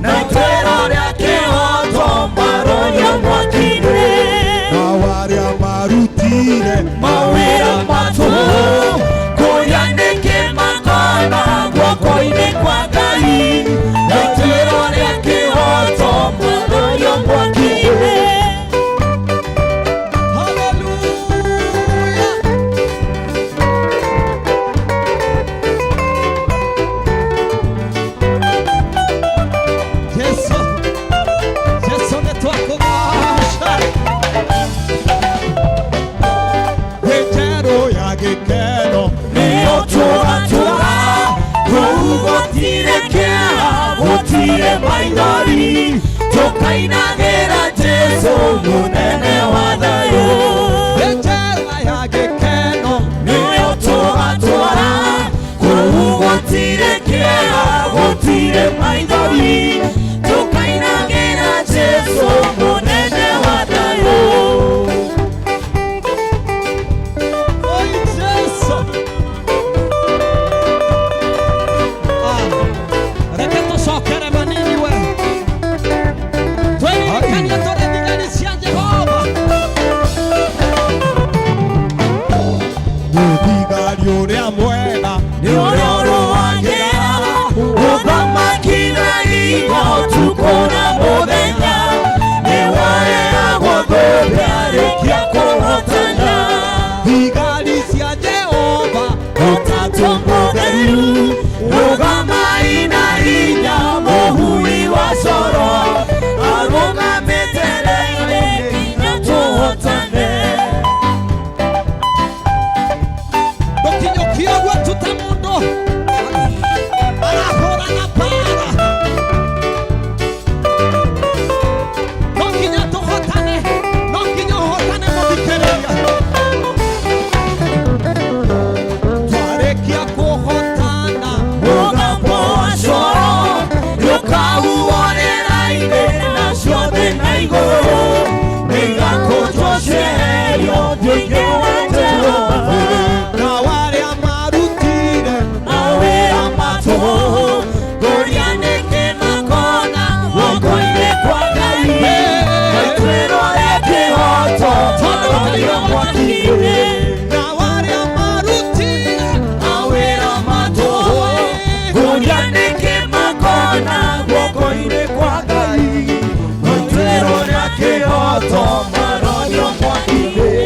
Speaker 9: na ituĩro rĩa kĩhooto marorio mwaki-inĩ.
Speaker 10: Na arĩa marutire
Speaker 9: Mawĩra matũ kũrĩa nĩkĩ makona guoko-inĩ kwa Ngai, na ituĩro rĩa kĩhooto marorio mwaki-inĩ.
Speaker 1: Hallelujah. Jesu, Jesu nĩ twakũgoca.
Speaker 10: Thĩ njerũ ya gĩkeno
Speaker 9: Nĩyo tũratũra kũu gũtirĩ kĩeha, gũtirĩ maithori, tũkainagĩra Jesũ mũnene wa thayũ.
Speaker 1: Thĩ njerũ ya gĩkeno
Speaker 9: Nĩyo tũratũra kũu gũtirĩ kĩeha, gũtirĩ maithori, tũkainagĩra Jesũ mũnene wa thayũ.
Speaker 1: Oi Jesu. Ah, reke tũcokere manini we. Twĩririkanie tũrĩ thigari cia Jehova.
Speaker 10: Mũthigari ũrĩa mwega
Speaker 9: Nĩ ũrĩa ũrũagĩra ũthamaki na hinya ũtukũ na mũthenya, nĩ waheagwo thũmbĩ arĩkia kũhotana.
Speaker 1: Thigari cia Jehova
Speaker 9: Ũtatũ mũtheru rũgamai na hinya, mũhui wa coro arũgamĩte raini nginya tũhotane.
Speaker 1: Ndũkinyũkie ũguo tu ta mũndũ arahũrana mbara. No nginya tũhotane, no nginya ũhotane mũthikĩrĩria. Twarĩkia kũhotana
Speaker 9: Mũgambo wa coro nĩũkahuhwo rĩera-inĩ, nacio thĩ na igũrũ nĩigakũnjwo cieherio thĩinĩ wa Jehova.
Speaker 1: Na arĩa marutire
Speaker 9: Mawĩra matũ kũrĩa nĩkĩ makona guoko-inĩ kwa Ngai, ituĩro rĩa kĩhooto marorio mwaki-inĩ.
Speaker 1: Na arĩa marutire
Speaker 9: Mawĩra matũ kũrĩa nĩkĩ makona guoko-inĩ kwa Ngai, ituĩro rĩa kĩhooto marorio mwaki-inĩ.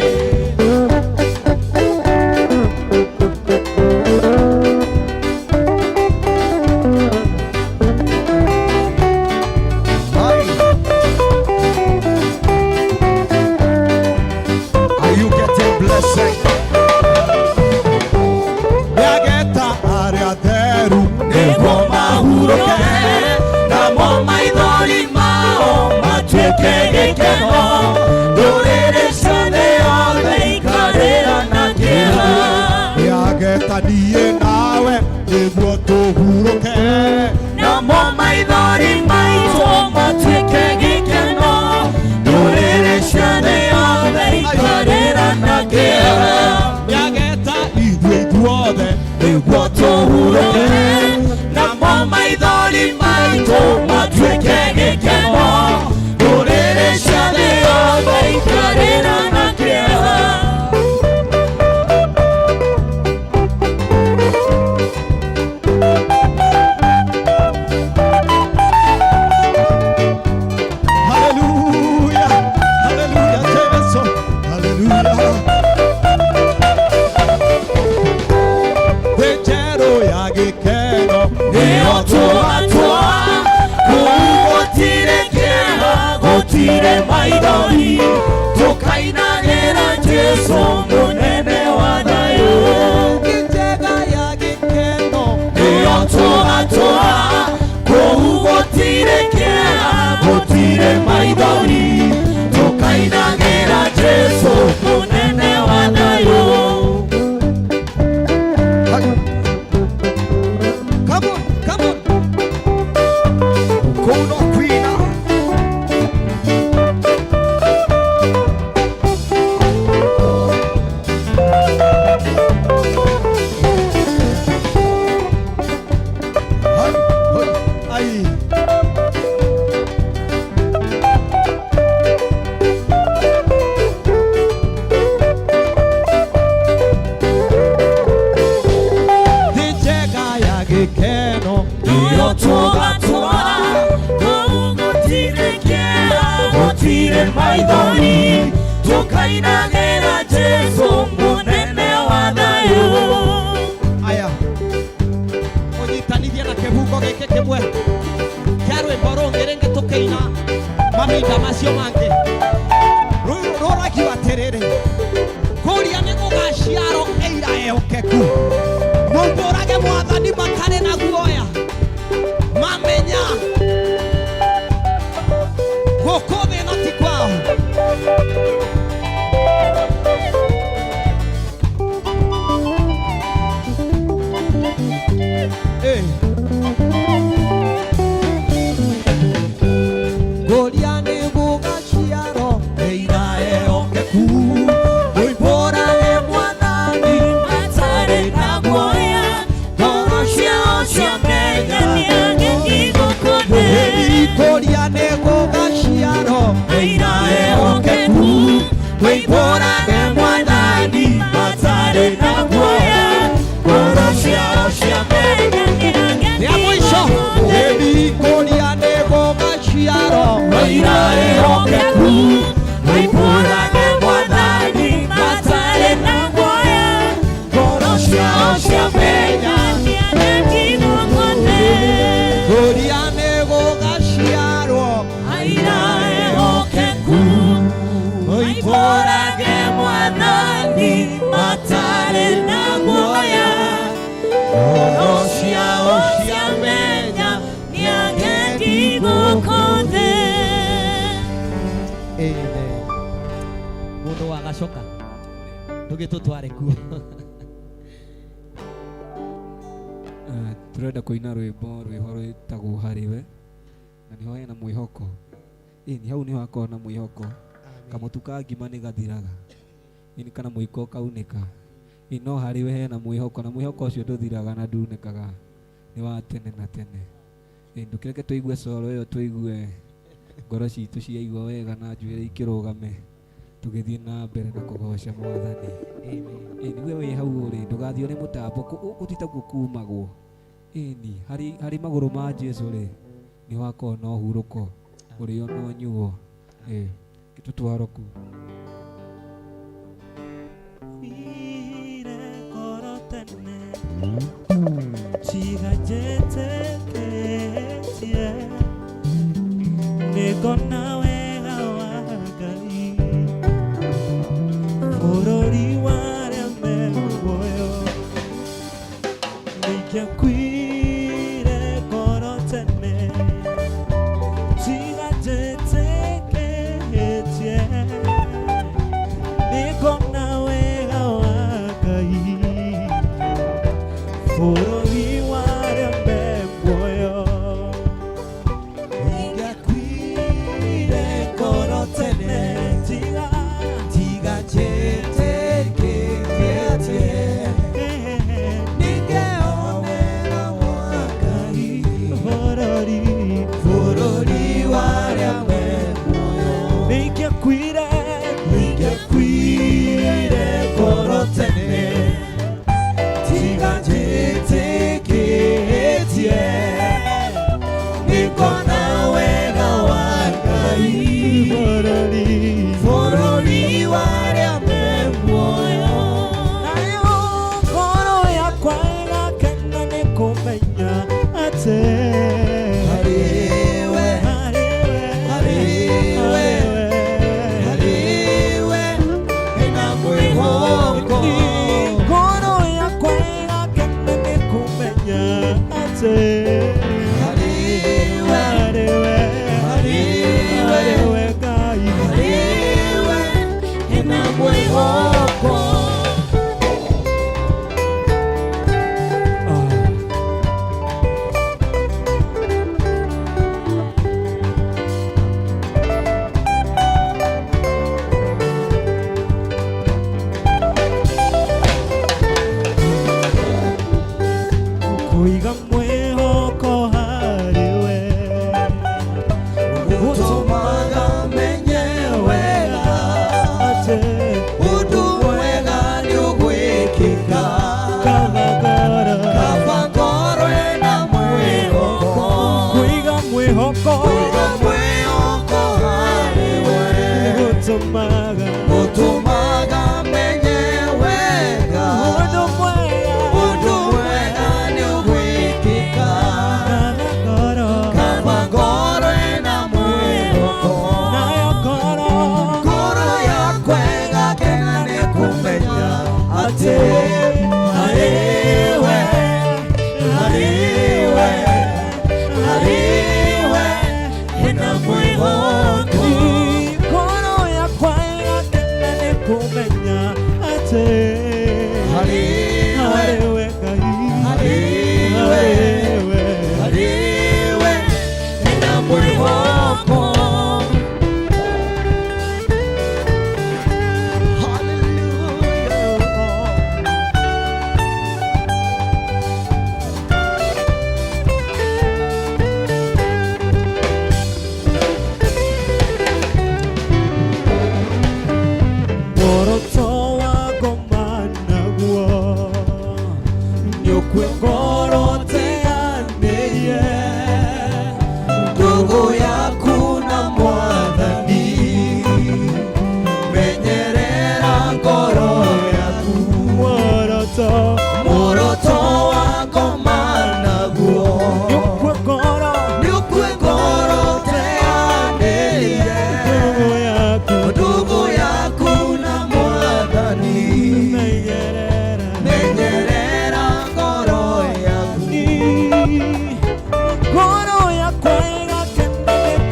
Speaker 9: Gũtirĩ maithori tũkainagĩra Jesũ mũnene wa thayũ.
Speaker 1: Aya, ũnyitanithie na kĩbungo gĩkĩ kĩmwe kĩa rwĩmbo rũngĩ rĩngĩ tũkĩina mahinda macio mangĩ. Rũragio atĩrĩrĩ, kũria nĩ gũgaciarwo ĩira ehokeku, mũmbũrage mwathani matarĩ na guoya, mamenya gũkũ thĩ ĩno ti kwao. Eh. Ngũria nĩ gũgaciarwo ĩira ehokeku, mũimbũrage mwathani
Speaker 9: matarĩ na guoya, ngoro ciao ciamenya
Speaker 1: Kũria nĩ gũgaciarwo
Speaker 9: ĩira ehokeku, mũimbũrage mwathani matarĩ na guoya, ngoro ciao ciamenya
Speaker 1: Rĩa mũico, kũria nĩ gũgaciarwo
Speaker 9: ĩira ehokeku, mũimbũrage mwathani matarĩ na guoya, ngoro ciao ciamenya
Speaker 1: Kũria nĩ gũgaciarwo
Speaker 9: aira ehokeku, mũimbũrage mwathani matarĩ na guoya, ngoro ciao ciamenya nĩagendi gũkũ thĩ.
Speaker 1: Amen. Mũndũ wa gacoka ndũgĩtũtware kuo.
Speaker 4: Turenda kũina rwĩmbo rwĩho rwĩtagwo harĩ we, na nĩho hena mwĩhoko. Ĩni hau nĩho hakoragwo na mwĩhoko. Kamũtu ka ngima nĩ gathiraga, ĩni kana mũiko ũkaunĩka. Ĩ no harĩ we hena mwĩhoko, na mwĩhoko ũcio ndũthiraga na ndunĩkaga, nĩ wa tene na tene. Ĩ ndũkĩreke tũigue coro ĩyo, tũigue ngoro citũ ciaigua wega na njuĩrĩ ikĩrũgame, tũgĩthiĩ na mbere na kũgoca mwathani. Ĩ nĩgue wĩ hau ũrĩ, ndũgathiĩ ũrĩ mũtambo, gũkũ ti taguo kumagwo. Ĩni harĩ magũrũ ma Jesũ rĩ, nĩho hakoragwo na ũhurũko, ũrĩo na ũnyuo. Ĩ tũtwarwo kuo.
Speaker 9: Kwire ngoro tene tiga njĩtĩkĩtie nĩngona wega wa Ngai bũrũri wa arĩa me muoyo. Nĩingĩakuire ngoro tene tiga njĩtĩkĩtie nĩngona wega wa Ngai bũrũri wa arĩa me muoyo.
Speaker 1: Ingĩakuire ngoro tene
Speaker 9: tiga
Speaker 1: tiga njĩtĩkĩtie nĩngeonera wa Ngai
Speaker 9: bũrũri
Speaker 1: bũrũri wa arĩa me muoyo.
Speaker 9: Nĩingĩakuire
Speaker 1: Ingĩakuire ngoro tene tiga njĩtĩkĩtie nĩngona wega wa Ngai
Speaker 9: bũrũri
Speaker 1: bũrũri wa arĩa me muoyo.
Speaker 9: Nayo ngoro yakwa ĩgakena nĩ kũmenya atĩ
Speaker 1: Harĩ we,
Speaker 9: harĩ we,
Speaker 1: harĩ we, harĩ we hena mwĩhoko.
Speaker 9: Ngoro yakwa ĩgakena nĩ kũmenya atĩ
Speaker 1: Harĩ we,
Speaker 9: harĩ we,
Speaker 1: harĩ we,
Speaker 9: harĩ we Ngai,
Speaker 1: harĩ we hena mwĩhoko.
Speaker 9: Kũiga mwĩhoko harĩ we
Speaker 1: Gũtũmaga menye wega
Speaker 9: atĩ
Speaker 1: ũndũ mwega nĩũgwĩkĩka.
Speaker 9: Kaba ngoro
Speaker 1: Kaba ngoro ĩna mwĩhoko.
Speaker 9: Kũiga mwĩhoko
Speaker 1: Kũiga mwĩhoko harĩ we.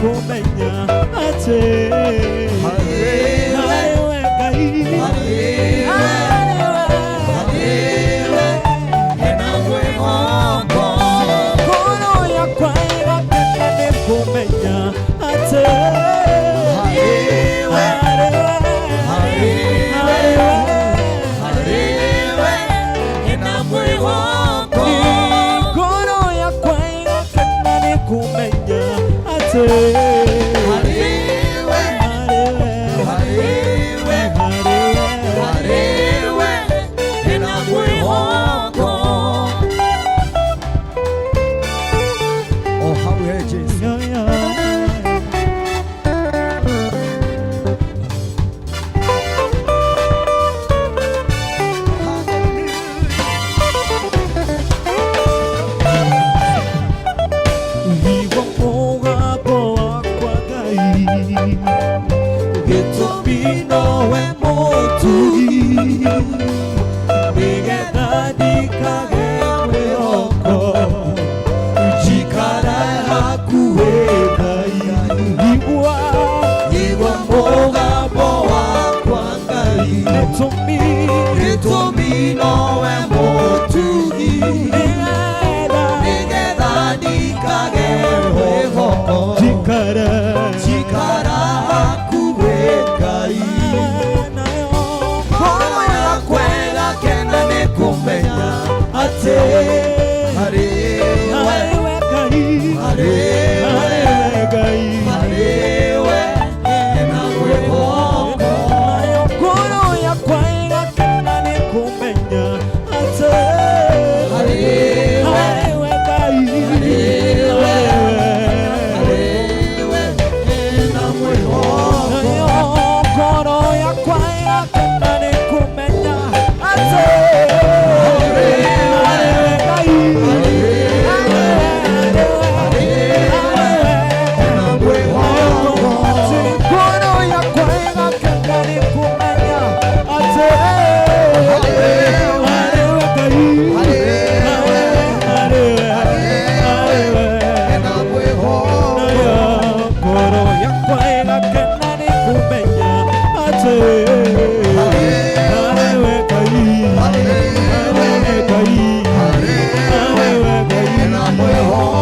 Speaker 9: kũmenya atĩ harĩwe Ngai harĩwe hena mwĩhoko ngoro yakwa ĩgakena nĩ kũmenya atĩ harĩwe harĩwe harĩwe hena mwĩhoko ngoro yakwa ĩgakena nĩ kũmenya atĩ harĩwe harĩwe harĩwe hena mwĩhoko.
Speaker 3: O hau he Jesu.
Speaker 9: Igua mũgambo wakwa Ngai gĩtũmi nowe mũtugi nĩgetha ndikage mwĩhoko njikare hakuhĩ Ngai igua igua mũgambo wakwa Ngai gĩtũmi gĩtũmi nowe mũtugi nĩgetha ndikage mwĩhoko njikare njikara hakuhĩ Ngai ngoro yakwa ĩgakena nĩ kũmenya atĩ harĩwe Ngai harĩwe Ngai harĩwe hena mwĩhoko ngoro yakwa ĩgakena nĩ kũmenya atĩ harĩwe Ngai harĩwe harĩwe hena mwĩhoko ngoro yakwa ĩgakena nĩ kũmenya atĩ harĩwe Ngai ngoro yakwa ĩgakena nĩ kũmenya atĩ harĩwe Ngai harĩwe hena mwĩhoko ngoro yakwa ĩgakena nĩ kũmenya atĩ harĩwe Ngai harĩwe Ngai harĩwe Ngai hena mwĩhoko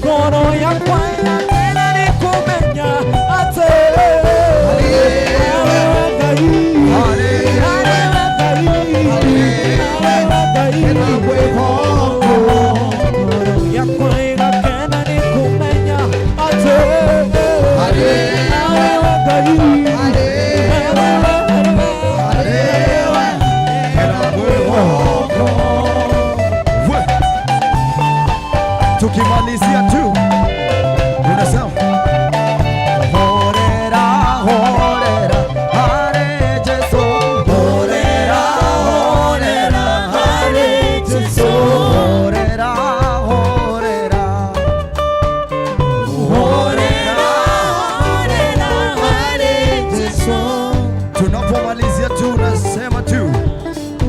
Speaker 9: ngoro yakwa ĩgakena nĩ kũmenya atĩ harĩwe Ngai harĩwe Ngai harĩwe Ngai hena mwĩhoko ngoro yakwa ĩgakena nĩ kũmenya atĩ harĩwe Ngai harĩwe
Speaker 3: hena mwĩhoko. We. Tukimalizia tu unasema horera horera hare Jesu horera horera hare Jesu horera horera horera
Speaker 9: horera hare Jesu.
Speaker 3: Tunapomalizia tu unasema tu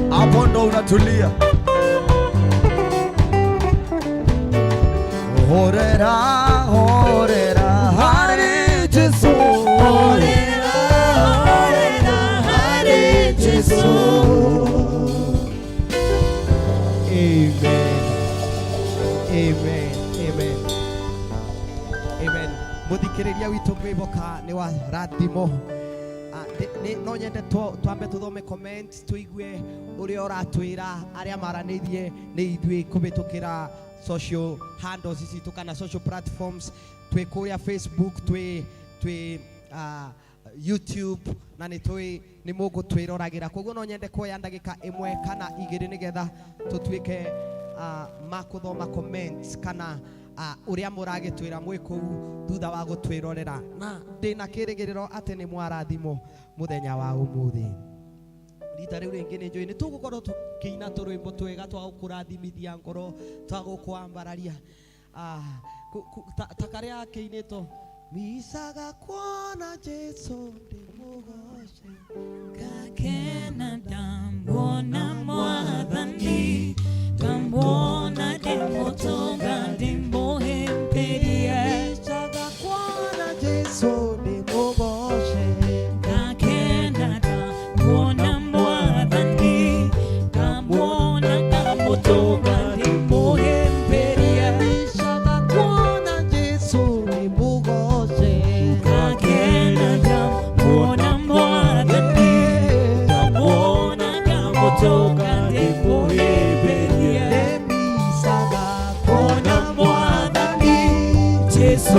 Speaker 3: hapo ndo unatulia. Horera horera hare Jesu
Speaker 9: horera horera hare Jesu.
Speaker 1: Amen. Amen. Amen. Amen. Muthikiriria witũ ngwĩhoka nĩ wa rathimo. No nyende twambe tũthome comment tũigue ũrĩa ũratwĩra arĩa maranĩirie nĩ ithuĩ kũhĩtũkĩra social handles citũ kana social platforms twĩ kũrĩa Facebook twĩ twĩ YouTube na nĩ twĩ nĩ mũgũtwĩroragĩra koguo no nyende kuoya ndagĩka ĩmwe kana igĩrĩ nĩgetha tũtuĩke makũthoma comments kana ũrĩa mũragĩtwĩra mwĩ kũu thutha wa gũtwĩrorera na ndĩna kĩrĩgĩrĩro atĩ nĩ mwarathimwo mũthenya wa ũmũthĩ rita rĩu rĩngĩ nĩ njũĩ nĩ tũgũkorwo tũkĩina tũrwĩmbo twega twa gũkũrathimithia ngoro twa gũkwambararia ta karĩa kĩinĩtwo micaga kuona Jesu ndĩmũgoce
Speaker 2: Ngakena ndamwona mwathani ndamwona ndĩmũtũnga ndĩmũhĩmbĩrie
Speaker 1: micaga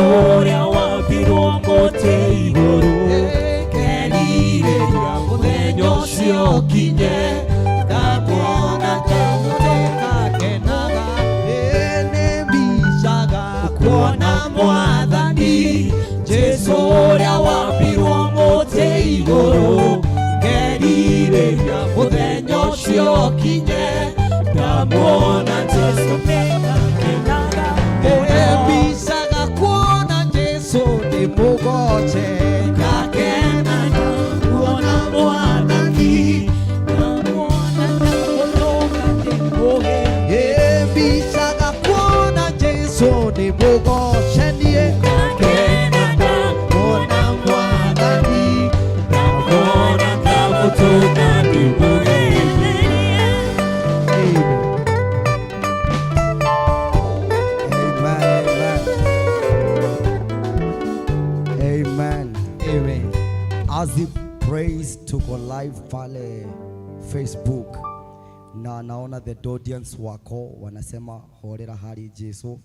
Speaker 9: Ũrĩa wambirwo mũtĩ igũrũ, ngerirĩria mũthenya ũcio ũkinye, ngamuona
Speaker 1: Ngakenaga, nĩmbicaga
Speaker 9: kuona Mwathani Jesu ũrĩa wambirwo mũtĩ igũrũ, ngerirĩria mũthenya ũcio ũkinye, ngamuona Jesu, nĩngakenaga.
Speaker 1: Nĩmbicaga kuona Jesu ndĩmũgoce.
Speaker 9: Ngakena kuona Mwathani, ngamuona ndamũtũnga ndĩmũhe.
Speaker 1: Nĩmbicaga kuona Jesu ndĩmũgoce niĩ.
Speaker 9: Ngakena
Speaker 1: Kuona Mwathani,
Speaker 9: ngamuona ndamũtũnga ndĩmũhe.
Speaker 1: Amen.
Speaker 3: Amen, amen. Amen.
Speaker 1: Amen.
Speaker 3: As Praise tuko live pale Facebook na naona the audience wako wanasema horera hari Jesu.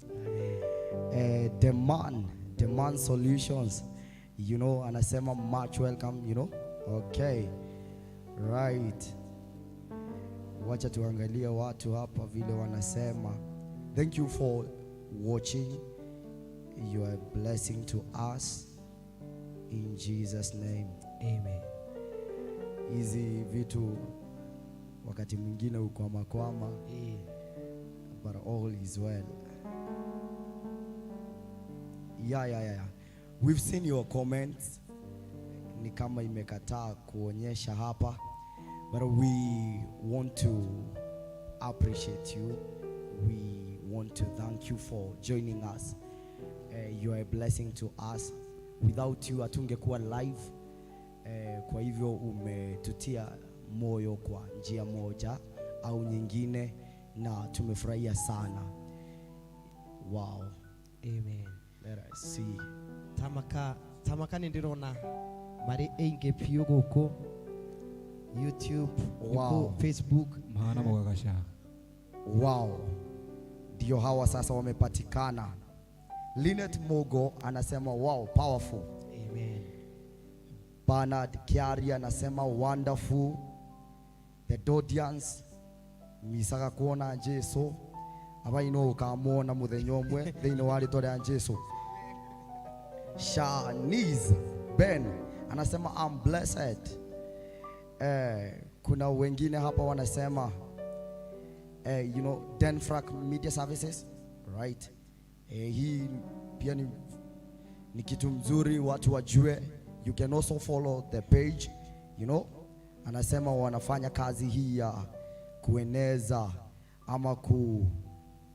Speaker 3: Demand solutions, anasema much welcome. Okay. Right. Wacha tuangalie watu hapa vile wanasema. Thank you for watching. You are a blessing to us in Jesus name.
Speaker 1: Amen.
Speaker 3: Hizi vitu wakati mwingine ukwama kwama, but all is well. Yeah. We've seen your comments. Ni kama imekataa kuonyesha hapa, but we want to appreciate you. We want to thank you for joining us. You are a blessing to us. Without you hatungekuwa live. Kwa hivyo umetutia moyo kwa njia moja au nyingine na tumefurahia sana. Wow.
Speaker 1: Amen.
Speaker 3: Let us see.
Speaker 1: Tamaka tamaka nĩ ndĩrona marĩ aingĩ biũ gũkũ YouTube,
Speaker 3: Wow.
Speaker 1: gũkũ Facebook.
Speaker 4: Mahana mũgagaca.
Speaker 3: Wow. Ndio hawa sasa wamepatikana. Linet Mogo anasema wow, powerful.
Speaker 1: Amen.
Speaker 3: Bernard Kiari anasema wonderful. The Dodians misaga kuona Jesu abaino ukamuona muthenya umwe thiini wa ritwa ria Jesu. Shaniz Ben anasema I'm blessed. Kuna wengine hapa wanasema Denfrak Media Services, right? Hii pia ni kitu mzuri watu wajue. You can also follow the page. Anasema wanafanya kazi hii ya kueneza ama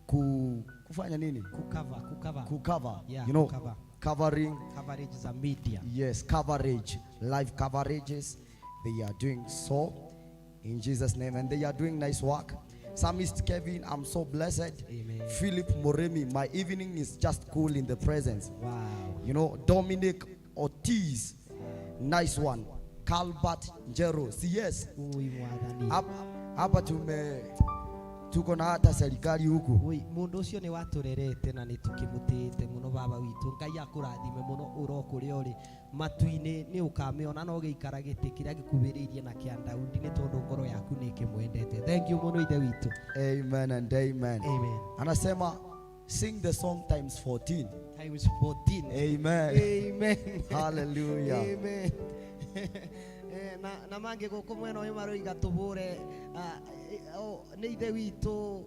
Speaker 3: kufanya nini?
Speaker 1: Kucover, kucover.
Speaker 3: Kucover,
Speaker 1: Yeah, kucover.
Speaker 3: Covering.
Speaker 1: Coverage za media.
Speaker 3: Yes, coverage, live coverages. They are doing so in Jesus' name, and they are doing nice work. Psalmist Kevin, I'm so blessed.
Speaker 1: Amen.
Speaker 3: Philip Moremi, my evening is just cool in the presence.
Speaker 1: Wow.
Speaker 3: Dominic Ortiz, nice one. Calvert Njero, CS.
Speaker 1: Ui Mwathani.
Speaker 3: Hapa tuko na hata serikali huku.
Speaker 1: Ui, mundu ucio ni waturerete na ni tukimutite muno baba witu. Ngai akurathime muno uro kuria uri matu-ini ni ukamiona no giikara giti kiria gikuhiriirie na kia Daudi ni tondu ngoro yaku ni ikimwendete. Thank you muno ithe witu.
Speaker 3: Amen and amen.
Speaker 1: Amen.
Speaker 3: Anasema sing the song times 14.
Speaker 1: Times 14.
Speaker 3: Amen.
Speaker 1: Amen.
Speaker 3: Hallelujah.
Speaker 1: Amen. Na mangĩ gũkũ mwena ũyũ maroiga tũhũre nĩ ithe witũ,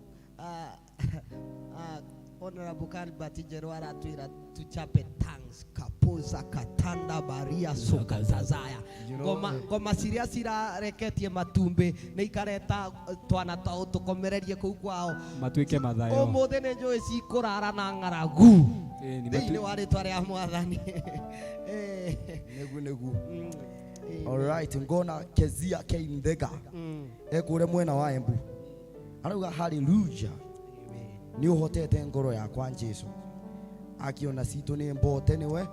Speaker 1: Honorable Calvert Njeru aratwĩra tuchape tongues kapoza katanda baria sokazazaya. Ngoma ngoma ciria cirareketie matumbĩ nĩ ikareta twana twao tũkomererie kũu kwao
Speaker 4: matuĩke mathayo.
Speaker 1: Ũmũthĩ nĩ njũĩ cikũrara na ng'aragu
Speaker 4: Ni
Speaker 1: thĩinĩ wa rĩtwa rĩa Mwathani.
Speaker 3: Nĩgu nĩgu. All right, ngona Kezia Keindega ekure mwena wa Embu arauga hallelujah, ni uhotete ngoro yakwa Jesu akiona citũ nĩ mbote niwe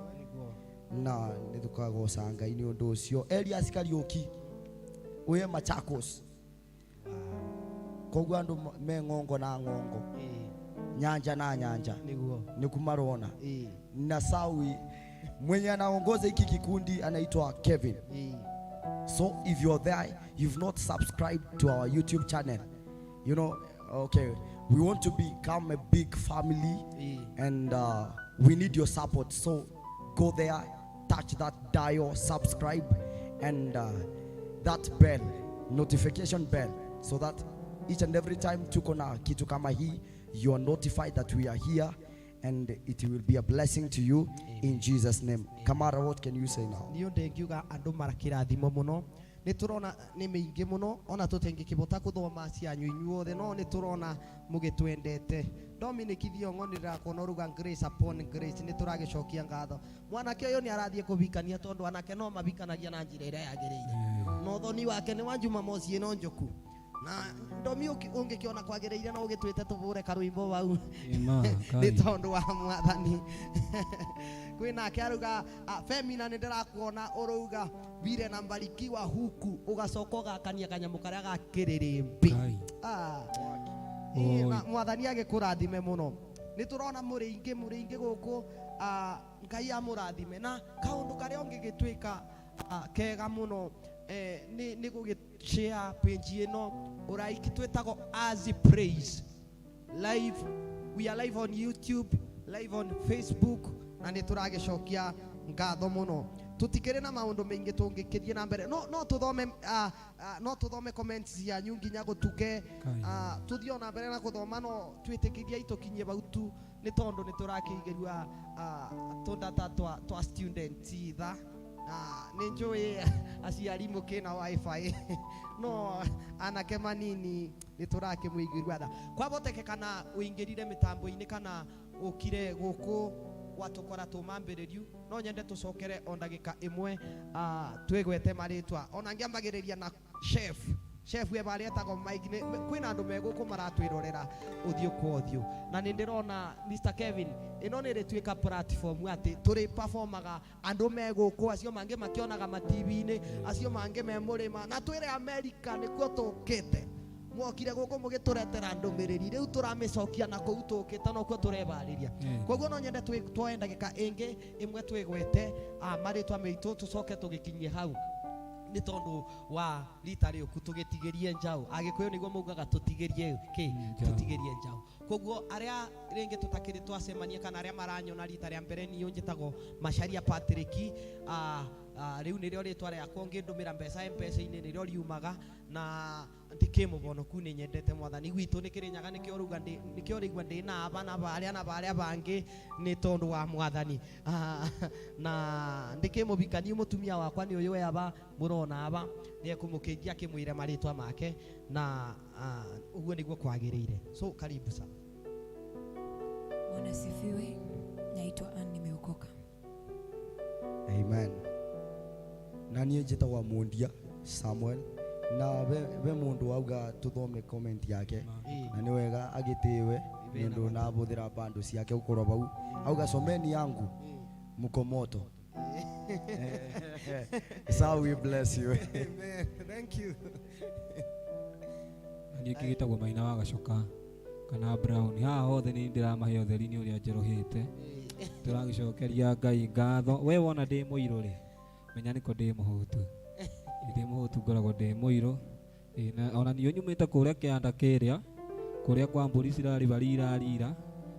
Speaker 3: na nĩ tũkagoca Ngai nĩ ũndũ ũcio. Elias Kariũki uye Machakos, koguo andũ me ng'ongo na ng'ongo. Nyanja na nyanja
Speaker 1: niguo
Speaker 3: ni kumarona
Speaker 1: ĩĩ
Speaker 3: na Sawi mwenye anaongoza hiki kikundi anaitwa Kevin.
Speaker 1: Ĩĩ
Speaker 3: So if you're there, you've not subscribed to our YouTube channel, you know, okay, we want to become a big family
Speaker 1: ĩĩ
Speaker 3: and we need your support. So go there, touch that dial, subscribe, and that bell, notification bell, so that each and every time tuko na kitu kama hii, you are notified that we are here, and it will be a blessing to you in Jesus' name. Kamara, what can you say now?
Speaker 1: Niå ndängiuga andå marakĩrathimo mũno nä tå rona nä mä ingä må no ona tå tengäkĩbota kå thoma cianyu inyuothe no nä tå rona må gä twendete Dominic Thiong'o nä ndĩrakuona ũruga grace upon grace nä tå ragä ngatho mwanake å yå nä arathiä kå vikania tondå anake no mavikanagia na njä ra ä rä a yagä rä ire na ũthoni wake nĩ wa Jumamosi ĩno njũku na ndomi ũngĩkĩona kwagĩrĩire no ũgĩtwĩte tũbũre karwĩmbo bau
Speaker 4: Ĩma,
Speaker 1: nĩ
Speaker 4: Ngai.
Speaker 1: tondũ wa mwathani kwĩ nake arauga ah, Femina nĩ ndĩrakuona ũrauga vile na mbarikiwa huku ũgacoka ũgakania kanyamũ karĩa ga kĩrĩrĩmbĩ
Speaker 4: Ngai.
Speaker 1: Ah. Ĩĩ,
Speaker 4: Oi.
Speaker 1: na mwathani agĩkũrathime mũno nĩ tũrona mũrĩ ingĩ mũrĩ ingĩ gũkũ ah, ngai amũrathime na kaũndũ karĩa ũngĩgĩtuĩka ah, kega mũno eh, nĩ nĩ gũgĩ-share page ĩno ũraiki twĩtagwo as praise live. We are live on YouTube, live on Facebook, na nä tå ragä ngatho må no tå tikä na maå ndå maingä tå ngä kä thiä na mbere no, no tå thome no tå thome comments cianyu nginya gå tuke
Speaker 4: Kai.
Speaker 1: tå thiä ona mbere na gå thoma no twä tä kä ria itå kinyie bau tu nä tondå nä tå rakä igä rua tå ndata twa, twa student itha nä njå aciari må kä na wifi no anake manini nä tå rakä må igä tha kwabotekekana å ingä rire mä tambo-inä kana å kire gå kå watåkora tå mambä rä riu no nyende tå cokere o ndagä ka ä mwe twä gwete marä twa ona ngä ambagä rä ria na chef chef we barä etagwo Mike kwä na andå megå kå maratwä rorera å thiå kwa å thiå na nä ndä rona Mr Kevin ä no nä rä tuä ka platform atä tå rä performaga andå megå kå acio mangä makĩonaga matibi-inĩ acio mangĩ me mũrĩma na twĩre America nĩkuo tũkĩte mwokire gũkũ mũgĩtũretera ndũmĩrĩri rĩu tũramĩcokia na kũu tũkĩte nokuo tũrebarĩria koguo no nyende tuoe ndagĩka ĩngĩ ĩmwe twĩgwete marĩtwa maitũ tũcoke tũgĩkinyie hau nĩ tondũ wa rita rĩũku tũgĩtigĩrie njaũ agĩkũyũ nĩguo maugaga tũtigĩrie kĩ
Speaker 4: Njaũ.
Speaker 1: tũtigĩrie njaũ koguo arĩa rĩngĩ tũtakĩrĩ twacemania kana arĩa maranyona rita rĩa mbere niĩ njĩtagwo Macharia Patrick rĩu nĩrĩo rĩtwa rĩakwa ũngĩndũmĩra mbeca M-Pesa-inĩ nĩrĩo riumaga na ndĩkĩ mũbonoku nĩ nyendete mwathani gwitũ nĩ Kĩrĩnyaga nĩkĩo rauga nĩkĩo ũraigua ndĩ na aba na barĩa na barĩa bangĩ nĩ tondũ wa mwathani na ndĩkĩ mũbikani mũtumia wakwa nĩ ũyũ aba mũrona aba nĩ ekũmũkĩngia akĩmwĩre marĩtwa make na ũguo nĩguo kwagĩrĩire so karibu sana.
Speaker 2: Bwana sifiwe. Naitwa Ann, nimeokoka.
Speaker 3: Amen. Na niĩ njĩtagwo Mundia Samuel na we mũndũ wauga tũthome comment yake na nĩ wega agĩtĩwe nĩ ũndũ nabũthĩra bando ciake gũkorwo bau auga someni yangu mko moto. So we bless you.
Speaker 1: Amen. Thank you.
Speaker 4: Na niĩ ngĩgĩtagwo Maina wa Gacoka kana Brown haha hothe nĩ ndĩramahe ũtheri nĩ ũrĩa njerohĩte tũragĩcokeria Ngai ngatho we wona ndĩ mũirũ rĩ menya nĩko ndĩ mũhũtu ndĩ mũhũtu ngoragwo ndĩ mũirũ Ĩ, na ona niĩ nyumĩte kũrĩa kĩanda kĩrĩa kũrĩa kwa mbũri cirarĩ irarira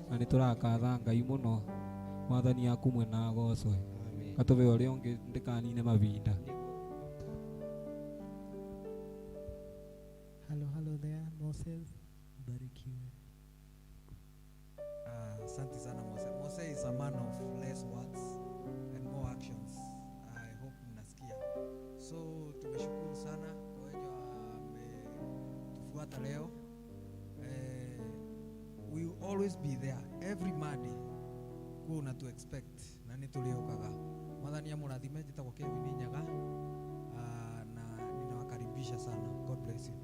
Speaker 4: na nĩ tũrakatha Ngai mũno mwathani akumwe na agocwe gatũbe ũrĩa ũngĩ ndĩkanine mavinda.
Speaker 5: Hello, hello there, Moses. Barikiwe.
Speaker 6: Asante sana Mose. Mose is a man of less words and more actions. I hope mnasikia. So tumeshukuru sana kwa wenye wametufuata leo. We will always be there every Monday. Kuo na to expect na nĩ tũrĩũkaga. Mwathani amũrathime njĩtagwo Kevin Nyaga. Na ninawakaribisha sana. God bless you.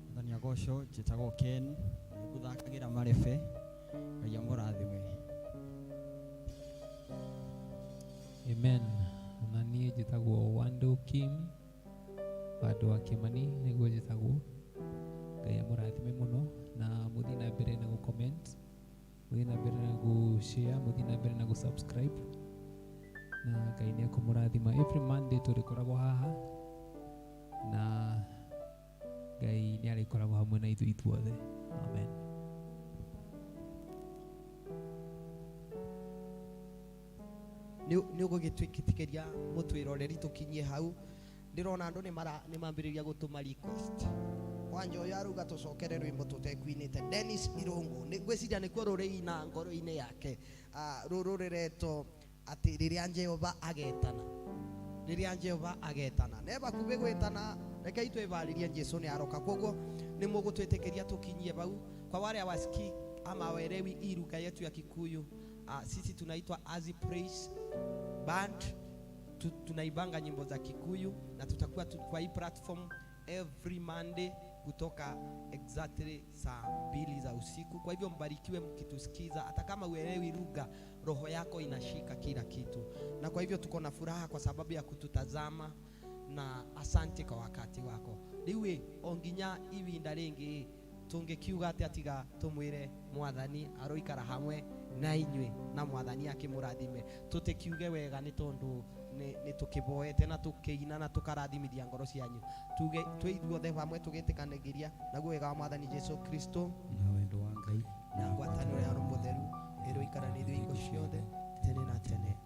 Speaker 7: Mwathani agocwo njĩtagwo Ken ngũthakagĩra marebe Ngai amũrathime.
Speaker 8: Amen. Na niĩ njĩtagwo Wando Kim Wando wa Kimani nĩguo njĩtagwo Ngai gũ share, mũthiĩ na mbere na gũ subscribe, na Ngai nĩ ekũmũrathima. Every Monday tũrĩkoragwo haha na Ngai nĩ arĩkoragwo hamwe na ithuĩ ithuothe. Amen.
Speaker 1: Nä å gå gä twä tä ria må twä roreri tå kinyie hau. Ndĩrona andũ nĩ mambĩrĩria gũtũma request. Kwanja ũyũ arauga tũcokere rwĩmbo tũtekuinĩte. Dennis Irũngũ, ngwĩciria nĩkuo rũrĩina ngoro-inĩ yake. Rũrũ rĩretwo atĩ rĩrĩa Jehova agetana, rĩrĩa Jehova agetana ne bakuhĩ gwĩtana, rekei twĩbarĩrie, Jesu nĩ aroka. Koguo nĩ mũgũtwĩtĩkĩria tũkinyie bau. Kwa wale hawasikii ama hawaelewi hii lugha yetu ya Kikuyu, sisi tunaitwa Azi Praise Band. Tunaibanga nyimbo za Kikuyu na tutakuwa kwa hii platform every Monday kutoka exactly saa 2 za usiku. Kwa hivyo mbarikiwe mkitusikiza, hata kama uelewi lugha, roho yako inashika kila kitu. Na kwa hivyo tuko na furaha kwa sababu ya kututazama, na asante kwa wakati wako. Rĩu o nginya ibinda rĩngĩ tũngĩkiuga atĩa tiga tũmwĩre Mwathani aroikara hamwe na inyuĩ na Mwathani akĩmũrathime. Tũtĩkiuge wega nĩ tondũ nĩ tũkĩboete na tũkĩina na tũkarathimithia ngoro cianyu. Tuge twĩ ithuothe hamwe tũgĩtĩkanagĩria naguo wega wa Mwathani Jesu Kristo
Speaker 3: na wendo wa Ngai
Speaker 1: na ngwatanĩro ya Roho Mũtheru ĩroikara na ithuĩ hingo ciothe tene na tene.